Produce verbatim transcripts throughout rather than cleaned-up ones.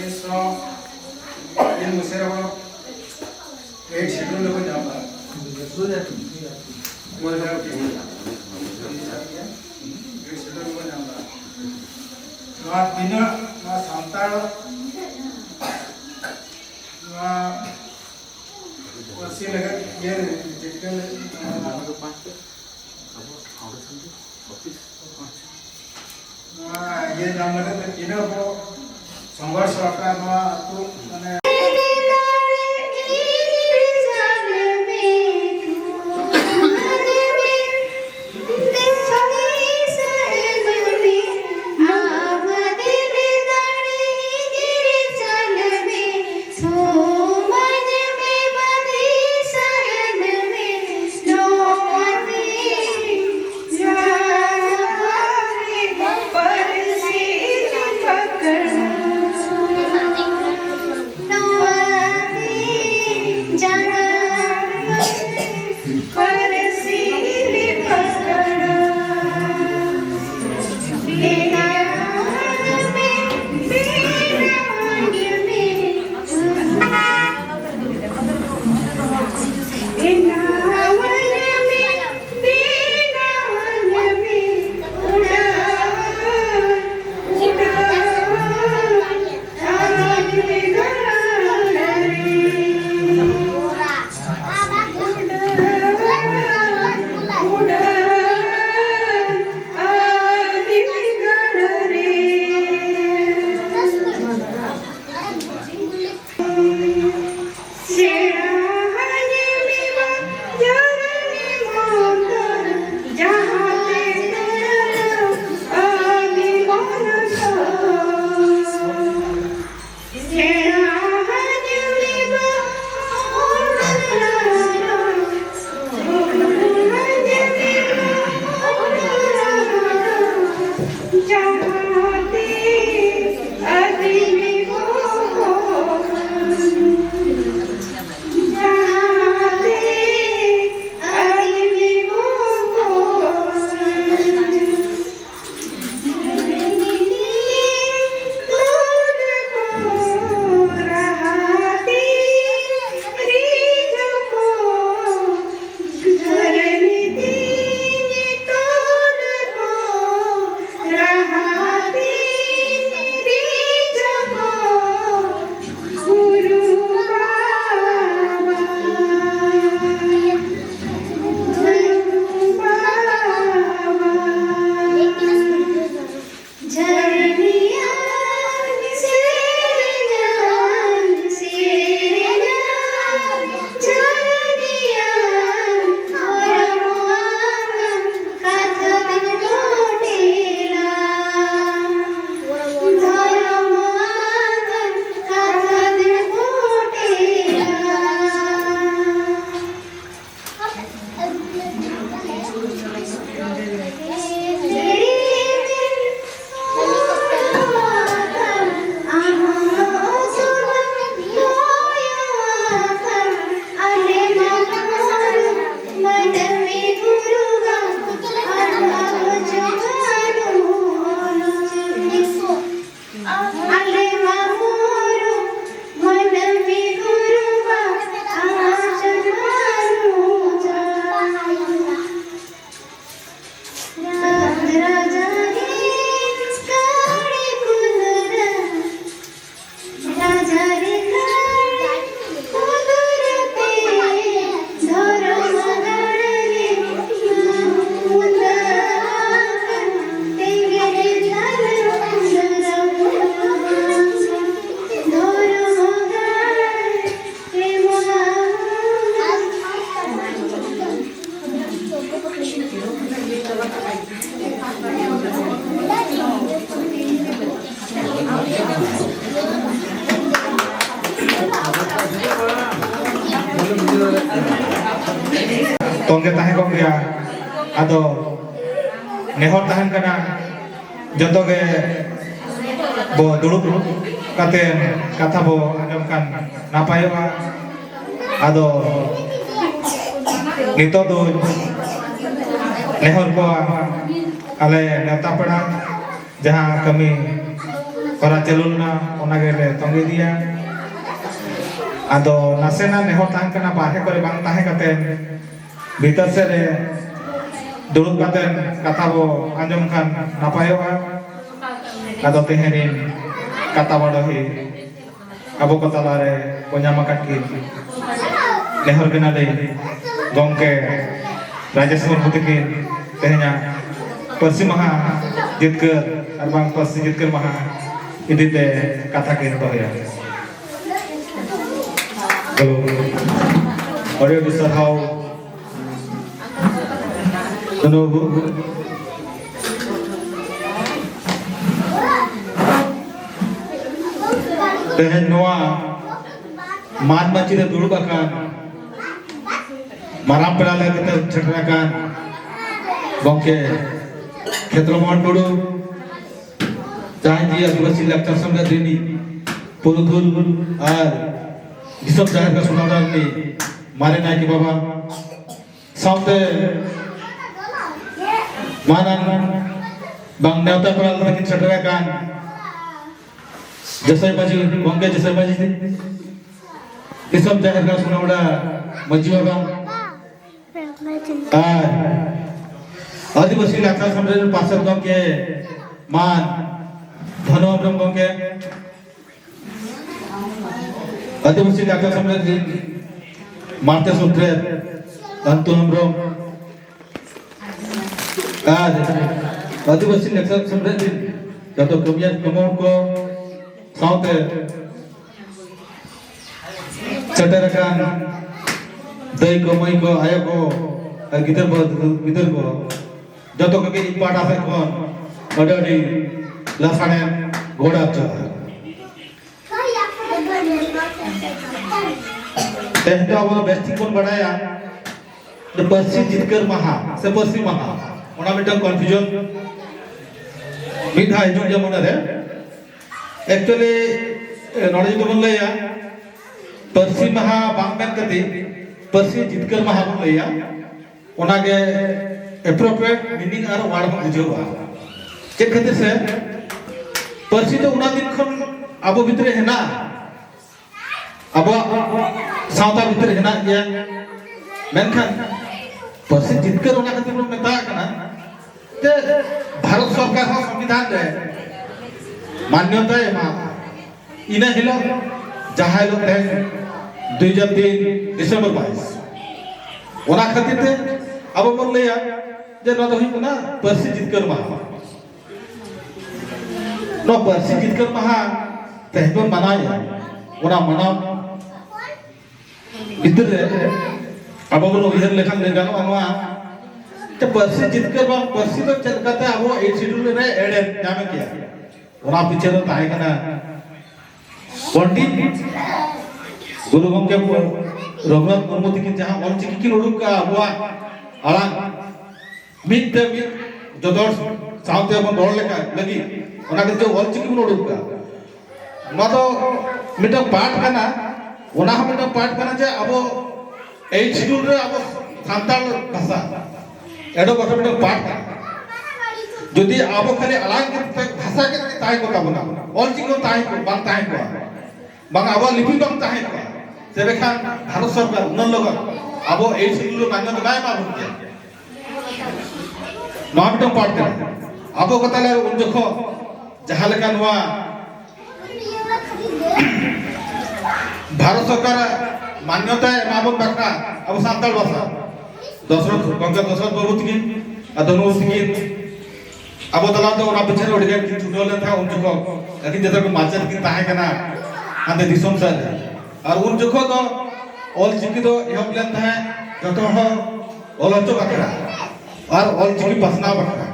ᱥᱚ ᱛᱤᱱ ᱢᱩᱪᱟᱹᱫ ᱨᱮ ᱵᱚᱞᱚ ᱮᱭᱤᱴ ᱥᱤᱰᱩᱞ ᱫᱚᱠᱚ ᱧᱟᱢ ᱠᱟᱫᱟ᱾ ᱮᱭᱤᱴ ᱥᱤᱰᱩᱞ ᱫᱚᱠᱚ ᱧᱟᱢ ᱠᱟᱫᱟ᱾ ᱱᱚᱣᱟ ᱛᱤᱱᱟᱹᱜ ᱱᱚᱣᱟ ᱥᱟᱱᱛᱟᱲ ᱱᱚᱣᱟ ᱯᱟᱹᱨᱥᱤ ᱞᱟᱹᱜᱤᱫ ᱤᱭᱟᱹ ᱡᱤᱛᱠᱟᱹᱨ ᱱᱚᱣᱟ ᱤᱭᱟᱹ ᱧᱟᱢ ᱞᱟᱹᱜᱤᱫ ᱛᱮ ᱛᱤᱱᱟᱹᱜ ᱵᱚ ᱥᱚᱝᱜᱷᱚᱨᱥ ᱟᱠᱟᱫ ᱱᱚᱣᱟ ᱟᱹᱛᱩ ᱢᱟᱱᱮ ᱛᱚᱸᱜᱮ ᱛᱟᱦᱮᱸ ᱠᱚᱜ ᱜᱮᱭᱟ᱾ ᱟᱫᱚ ᱱᱮᱦᱚᱨ ᱛᱟᱦᱮᱱ ᱠᱟᱱᱟ, ᱡᱚᱛᱚ ᱜᱮ ᱵᱚ ᱫᱩᱲᱩᱵ ᱠᱟᱛᱮ ᱠᱟᱛᱷᱟ ᱵᱚ ᱟᱸᱡᱚᱢ ᱠᱷᱟᱱ ᱱᱟᱯᱟᱭᱚᱜᱼᱟ᱾ ᱟᱫᱚ ᱱᱤᱛᱚᱜ ᱫᱚ ᱱᱮᱦᱚᱨ ᱠᱚᱣᱟ, ᱟᱞᱮ ᱱᱮᱣᱛᱟ ᱯᱮᱲᱟ ᱡᱟᱦᱟᱸ ᱠᱟᱹᱢᱤ ᱦᱚᱨᱟ ᱪᱟᱹᱞᱩ ᱞᱮᱱᱟ, ᱚᱱᱟ ᱜᱮᱞᱮ ᱛᱚᱸᱜᱮ ᱤᱫᱤᱭᱟ᱾ ᱟᱫᱚ ᱱᱟᱥᱮᱱᱟᱜ ᱱᱮᱦᱚᱨ ᱛᱟᱦᱮᱸ ᱠᱟᱱᱟ, ᱵᱟᱨᱦᱮ ᱠᱚᱨᱮ ᱵᱟᱝ ᱛᱟᱦᱮᱸ ᱠᱟᱛᱮ ᱵᱷᱤᱛᱟᱹᱨ ᱥᱮᱫ ᱨᱮ ᱫᱩᱲᱩᱵ ᱠᱟᱛᱮ ᱠᱟᱛᱷᱟ ᱵᱚ ᱟᱸᱡᱚᱢ ᱠᱷᱟᱱ ᱱᱟᱯᱟᱭᱚᱜᱼᱟ᱾ ᱟᱫᱚ ᱛᱮᱦᱮᱧ ᱨᱤᱱ ᱠᱟᱛᱷᱟ ᱵᱟᱰᱚᱦᱤ ᱟᱵᱚ ᱠᱚ ᱛᱟᱞᱟᱨᱮ ᱠᱚ ᱧᱟᱢ ᱟᱠᱟᱫ ᱠᱤᱱ᱾ ᱱᱮᱦᱚᱨ ᱠᱟᱱᱟᱞᱤᱧ ᱜᱚᱢᱠᱮ ᱨᱟᱡᱮᱥ ᱢᱩᱨᱢᱩ ᱛᱟᱹᱠᱤᱱ ᱛᱮᱦᱮᱧᱟᱜ ᱯᱟᱹᱨᱥᱤ ᱢᱟᱦᱟ ᱡᱤᱛᱠᱟᱹᱨ ᱟᱨ ᱵᱟᱝ ᱯᱟᱹᱨᱥᱤ ᱡᱤᱛᱠᱟᱹᱨ ᱢᱟᱦᱟ ᱤᱫᱤ ᱛᱮ ᱠᱟᱛᱷᱟ ᱠᱤᱱ ᱫᱚᱦᱚᱭᱟ᱾ ᱦᱮᱞᱳ, ᱟᱹᱰᱤ ᱟᱹᱰᱤ ᱥᱟᱨᱦᱟᱣ᱾ ᱫᱷᱚᱱᱚ ᱵᱟᱹᱵᱩ᱾ ᱛᱮᱦᱮᱧ ᱱᱚᱣᱟ ᱢᱟᱱ ᱢᱟᱹᱪᱤ ᱨᱮ ᱫᱩᱲᱩᱵ ᱟᱠᱟᱱ ᱢᱟᱨᱟᱝ ᱯᱮᱲᱟ ᱞᱮᱠᱟᱛᱮ ᱥᱮᱴᱮᱨ ᱟᱠᱟᱱ ᱜᱚᱢᱠᱮ ᱠᱷᱮᱛᱨᱚ ᱢᱳᱦᱚᱱ ᱴᱩᱰᱩ, ᱡᱟᱦᱟᱸᱭ ᱜᱮ ᱟᱹᱫᱤᱵᱟᱹᱥᱤ ᱞᱟᱠᱪᱟᱨ ᱥᱮᱢᱞᱮᱫ ᱨᱤᱱᱤᱡ ᱯᱩᱨᱩᱫᱷᱩᱞ ᱟᱨ ᱫᱤᱥᱚᱢ ᱡᱟᱦᱮᱨ ᱜᱟᱲ ᱥᱳᱱᱟᱢᱩᱰᱟ ᱨᱤᱱᱤᱡ ᱢᱟᱨᱮ ᱱᱟᱭᱠᱮ ᱵᱟᱵᱟ, ᱥᱟᱶᱛᱮ ᱢᱟᱨᱟᱝ ᱵᱟᱝ ᱱᱮᱣᱛᱟ ᱯᱮᱲᱟ ᱞᱮᱠᱟ ᱠᱤᱱ ᱥᱮᱴᱮᱨ ᱟᱠᱟᱱ ᱡᱚᱥᱟᱭ ᱢᱟᱹᱡᱷᱤ ᱜᱚᱢᱠᱮ, ᱡᱚᱥᱟᱭ ᱢᱟᱹᱡᱷᱤ ᱫᱤᱥᱚᱢ ᱡᱟᱦᱮᱨ ᱜᱟᱲ ᱥᱳᱱᱟᱢᱩᱰᱟ ᱢᱟᱹᱡᱷᱤ ᱵᱟᱵᱟ ᱟᱨ ᱟᱹᱫᱤᱵᱟᱹᱥᱤ ᱞᱟᱠᱪᱟᱨ ᱥᱮᱢᱞᱮᱫ ᱯᱟᱨᱥᱮᱛ ᱜᱚᱢᱠᱮ ᱢᱟᱱ ᱫᱷᱚᱱᱚ ᱦᱮᱢᱵᱨᱚᱢ ᱜᱚᱢᱠᱮ, ᱟᱹᱫᱤᱵᱟᱹᱥᱤ ᱞᱟᱠᱪᱟᱨ ᱥᱮᱢᱞᱮᱫ ᱨᱤᱱ ᱢᱟᱬᱛᱮ ᱥᱩᱛᱨᱮᱛ ᱟᱱᱛᱩ ᱦᱮᱢᱵᱨᱚᱢ ᱟᱨ ᱟᱹᱫᱤᱵᱟᱹᱥᱤ ᱞᱟᱠᱪᱟᱨ ᱥᱮᱢᱞᱮᱫ ᱨᱤᱱ ᱡᱚᱛᱚ ᱠᱟᱹᱢᱤᱭᱟᱹ ᱠᱟᱹᱢᱤᱭᱟᱹ ᱠᱚ ᱥᱟᱶᱛᱮ ᱥᱮᱴᱮᱨ ᱟᱠᱟᱱ ᱫᱟᱹᱭ ᱠᱚ, ᱢᱟᱹᱭ ᱠᱚ, ᱟᱭᱳ ᱠᱚ, ᱟᱨ ᱜᱤᱫᱟᱹᱨ ᱠᱚ, ᱜᱤᱫᱟᱹᱨ ᱠᱚ, ᱡᱚᱛᱚ ᱠᱚᱜᱮ ᱤᱧ ᱯᱟᱦᱴᱟ ᱥᱮᱫ ᱠᱷᱚᱱ ᱟᱹᱰᱤ ᱟᱹᱰᱤ ᱞᱟᱥᱟᱲᱦᱮᱫ ᱜᱚᱰ ᱟᱨ ᱡᱚᱦᱟᱨ᱾ ᱛᱮᱦᱮᱧ ᱫᱚ ᱟᱵᱚ ᱫᱚ ᱵᱮᱥ ᱴᱷᱤᱠ ᱵᱚᱱ ᱵᱟᱲᱟᱭᱟ, ᱯᱟᱹᱨᱥᱤ ᱡᱤᱛᱠᱟᱹᱨ ᱢᱟᱦᱟ ᱥᱮ ᱯᱟᱹᱨᱥᱤ ᱢᱟᱦᱟ, ᱚᱱᱟ ᱢᱤᱫᱴᱟᱝ ᱠᱚᱱᱯᱷᱤᱭᱩᱡᱚᱱ ᱢᱤᱫ ᱫᱷᱟᱣ ᱦᱤᱡᱩᱜ ᱜᱮᱭᱟ ᱢᱚᱱᱮᱨᱮ᱾ ᱮᱠᱪᱩᱭᱟᱞᱤ ᱱᱚᱰᱮ ᱡᱩᱫᱤ ᱵᱚᱱ ᱞᱟᱹᱭᱟ ᱯᱟᱹᱨᱥᱤ ᱢᱟᱦᱟ ᱵᱟᱝ ᱢᱮᱱ ᱠᱟᱛᱮ ᱯᱟᱹᱨᱥᱤ ᱡᱤᱛᱠᱟᱹᱨ ᱢᱟᱦᱟ ᱵᱚᱱ ᱞᱟᱹᱭᱟ, ᱚᱱᱟᱜᱮ ᱮᱯᱨᱳᱯᱨᱤᱭᱮᱴ ᱢᱤᱱᱤᱝ ᱟᱨ ᱣᱟᱨᱰ ᱦᱚᱸ ᱵᱩᱡᱷᱟᱹᱣᱟ᱾ ᱪᱮᱫ ᱠᱷᱟᱹᱛᱤᱨ ᱥᱮ ᱯᱟᱹᱨᱥᱤ ᱫᱚ ᱚᱱᱟ ᱫᱤᱱ ᱠᱷᱚᱱ ᱟᱵᱚ ᱵᱷᱤᱛᱨᱤ ᱦᱮᱱᱟᱜᱼᱟ, ᱟᱵᱚᱣᱟᱜ ᱥᱟᱶᱛᱟ ᱵᱷᱤᱛᱨᱤ ᱦᱮᱱᱟᱜ ᱜᱮᱭᱟ, ᱢᱮᱱᱠᱷᱟᱱ ᱯᱟᱹᱨᱥᱤ ᱡᱤᱛᱠᱟᱹᱨ ᱚᱱᱟ ᱠᱷᱟᱹᱛᱤᱨ ᱵᱚᱱ ᱢᱮᱛᱟᱜ ᱠᱟᱱᱟ ᱡᱮ ᱵᱷᱟᱨᱚᱛ ᱥᱚᱨᱠᱟᱨ ᱦᱚᱸ ᱥᱚᱝᱵᱤᱫᱷᱟᱱ ᱨᱮ ᱢᱟᱱᱭᱚᱛᱟᱭ ᱮᱢᱟ ᱤᱱᱟᱹ ᱦᱤᱞᱳᱜ ᱡᱟᱦᱟᱸ ᱦᱤᱞᱳᱜ ᱛᱮᱦᱮᱧ ᱫᱩᱭ ᱦᱟᱡᱟᱨ ᱛᱤᱱ ᱰᱤᱥᱮᱢᱵᱚᱨ ᱵᱟᱭᱤᱥ, ᱚᱱᱟ ᱠᱷᱟᱹᱛᱤᱨ ᱛᱮ ᱟᱵᱚ ᱵᱚᱱ ᱞᱟᱹᱭᱟ ᱡᱮ ᱱᱚᱣᱟ ᱫᱚ ᱦᱩᱭᱩᱜ ᱠᱟᱱᱟ ᱯᱟᱹᱨᱥᱤ ᱡᱤᱛᱠᱟᱹᱨ ᱢᱟᱦᱟ᱾ ᱱᱚᱣᱟ ᱯᱟᱹᱨᱥᱤ ᱡᱤᱛᱠᱟᱹᱨ ᱢᱟᱦᱟ ᱛᱮᱦᱮᱧ ᱵᱚᱱ ᱢᱟᱱᱟᱣᱮᱫᱼᱟ, ᱚᱱᱟ ᱢᱟᱱᱟᱣ ᱵᱷᱤᱛᱤᱨ ᱨᱮ ᱟᱵᱚ ᱵᱚᱱ ᱩᱭᱦᱟᱹᱨ ᱞᱮᱠᱷᱟᱱ ᱞᱟᱹᱭ ᱜᱟᱱᱚᱜᱼᱟ ᱱᱚᱣᱟ ᱡᱮ ᱯᱟᱹᱨᱥᱤ ᱡᱤᱛᱠᱟᱹᱨ ᱵᱟᱝ ᱯᱟᱹᱨᱥᱤ ᱫᱚ ᱪᱮᱫ ᱞᱮᱠᱟᱛᱮ ᱟᱵᱚ ᱮᱭᱤᱴ ᱥᱤᱰᱩᱞ ᱨᱮ ᱮᱲᱮ ᱧᱟᱢ ᱠᱮᱭᱟ, ᱚᱱᱟ ᱯᱤᱪᱷᱟᱹ ᱫᱚ ᱛᱟᱦᱮᱸ ᱠᱟᱱᱟ ᱯᱚᱱᱰᱤᱛ ᱜᱩᱨᱩ ᱜᱚᱢᱠᱮ ᱨᱚᱜᱷᱩᱱᱟᱛᱷ ᱢᱩᱨᱢᱩ ᱛᱟᱹᱠᱤᱱ ᱡᱟᱦᱟᱸ ᱚᱞᱪᱤᱠᱤ ᱠᱤᱱ ᱩᱰᱩᱠ ᱠᱟᱜᱼᱟ ᱟᱵᱚᱣᱟᱜ ᱟᱲᱟᱝ ᱢᱤᱫ ᱛᱮ ᱢᱤᱫ ᱡᱚᱛᱚ ᱦᱚᱲ ᱥᱟᱶᱛᱮ ᱵᱚᱱ ᱨᱚᱲ ᱞᱮᱠᱟ ᱞᱟᱹᱜᱤᱫ ᱚᱱᱟ ᱠᱷᱟᱹᱛᱤᱨ ᱚᱞᱪᱤᱠᱤ ᱵᱚᱱ ᱩᱰᱩᱠ ᱠᱟᱜᱼᱟ᱾ ᱱᱚᱣᱟ ᱫᱚ ᱢᱤᱫᱴᱟᱝ ᱯᱟᱨᱴ ᱠᱟᱱᱟ, ᱚᱱᱟ ᱦᱚᱸ ᱢᱤᱫᱴᱟᱝ ᱯᱟᱨᱴ ᱠᱟᱱᱟ ᱡᱮ ᱟᱵᱚ ᱮᱭᱤᱴ ᱥᱤᱰᱩᱞ ᱨᱮ ᱟᱵᱚ ᱥᱟᱱᱛᱟᱲ ᱵᱷᱟᱥᱟ ᱮᱰᱚ ᱵᱷᱟᱥᱟ ᱢᱤᱫᱴᱟᱝ ᱯᱟᱨᱴ ᱠᱟᱱᱟ᱾ ᱡᱩᱫᱤ ᱟᱵᱚ ᱠᱷᱟᱹᱞᱤ ᱟᱲᱟᱝ ᱜᱮ ᱵᱷᱟᱥᱟ ᱜᱮ ᱛᱟᱦᱮᱸ ᱠᱚᱜ ᱛᱟᱵᱚᱱᱟ, ᱚᱞᱪᱤᱠᱤ ᱦᱚᱸ ᱛᱟᱦᱮᱸ ᱠᱚᱜ ᱵᱟᱝ ᱛᱟᱦᱮᱸ ᱠᱚᱜᱼᱟ, ᱵᱟᱝ ᱟᱵᱚᱣᱟᱜ ᱞᱤᱯᱤ ᱵᱟᱝ ᱛᱟᱦᱮᱸ ᱠᱚᱜᱼᱟ, ᱛᱚᱵᱮ ᱠᱷᱟᱱ ᱵᱷᱟᱨᱚᱛ ᱥᱚᱨᱠᱟᱨ ᱩᱱᱟᱹᱜ ᱞᱚᱜᱚᱱ ᱟᱵᱚ ᱮᱭᱤᱴ ᱥᱤᱰᱩᱞ ᱨᱮ ᱢᱟᱱᱭᱚᱛᱟ ᱵᱟᱭ ᱮᱢᱟ ᱵᱚᱱ ᱠᱮᱭᱟ᱾ ᱱᱚᱣᱟ ᱢᱤᱫᱴᱟᱝ ᱯᱟᱨᱴ ᱠᱟᱱᱟ᱾ ᱟᱵᱚ ᱠᱚ ᱛᱟᱞᱟᱨᱮ ᱩᱱ ᱡᱚᱠᱷᱚᱱ ᱡᱟᱦᱟᱸ ᱞᱮᱠᱟ ᱱᱚᱣᱟ ᱵᱷᱟᱨᱚᱛ ᱥᱚᱨᱠᱟᱨ ᱢᱟᱱᱭᱚᱛᱟᱭ ᱮᱢᱟ ᱵᱚᱱ ᱵᱟᱠᱷᱨᱟ ᱟᱵᱚ ᱥᱟᱱᱛᱟᱲ ᱵᱷᱟᱥᱟ ᱫᱚᱥᱨᱚᱛ ᱜᱚᱢᱠᱮ ᱫᱚᱥᱨᱚᱛ ᱵᱟᱹᱵᱩ ᱛᱟᱹᱠᱤᱱ ᱟᱨ ᱫᱷᱚᱱᱩ ᱛᱟᱹᱠᱤᱱ ᱟᱵᱚ ᱛᱟᱞᱟ ᱫᱚ ᱚᱱᱟ ᱯᱤᱪᱷᱟᱹ ᱨᱮ ᱟᱹᱰᱤ ᱜᱟᱱ ᱠᱤᱱ ᱪᱷᱩᱴᱟᱹᱣ ᱞᱮᱱ ᱛᱟᱦᱮᱸᱫ᱾ ᱩᱱ ᱡᱚᱠᱷᱚᱱ ᱟᱹᱠᱤᱱ ᱡᱚᱛᱚ ᱠᱚ ᱢᱟᱪᱮᱫ ᱠᱤᱱ ᱛᱟᱦᱮᱸ ᱠᱟᱱᱟ ᱦᱟᱱᱛᱮ ᱫᱤᱥᱚᱢ ᱥᱮᱫ ᱨᱮ᱾ ᱟᱨ ᱩᱱ ᱡᱚᱠᱷᱚᱱ ᱫᱚ ᱚᱞ ᱪᱤᱠᱤ ᱫᱚ ᱮᱦᱚᱵ ᱞᱮᱱ ᱛᱟᱦᱮᱸᱫ ᱡᱚᱛᱚ ᱦᱚᱲ ᱚᱞ ᱦᱚᱪᱚ ᱵᱟᱠᱷᱨᱟ ᱟᱨ ᱚᱞ ᱪᱤᱠᱤ ᱯᱟᱥᱱᱟᱣ ᱵᱟᱠᱷᱨᱟ᱾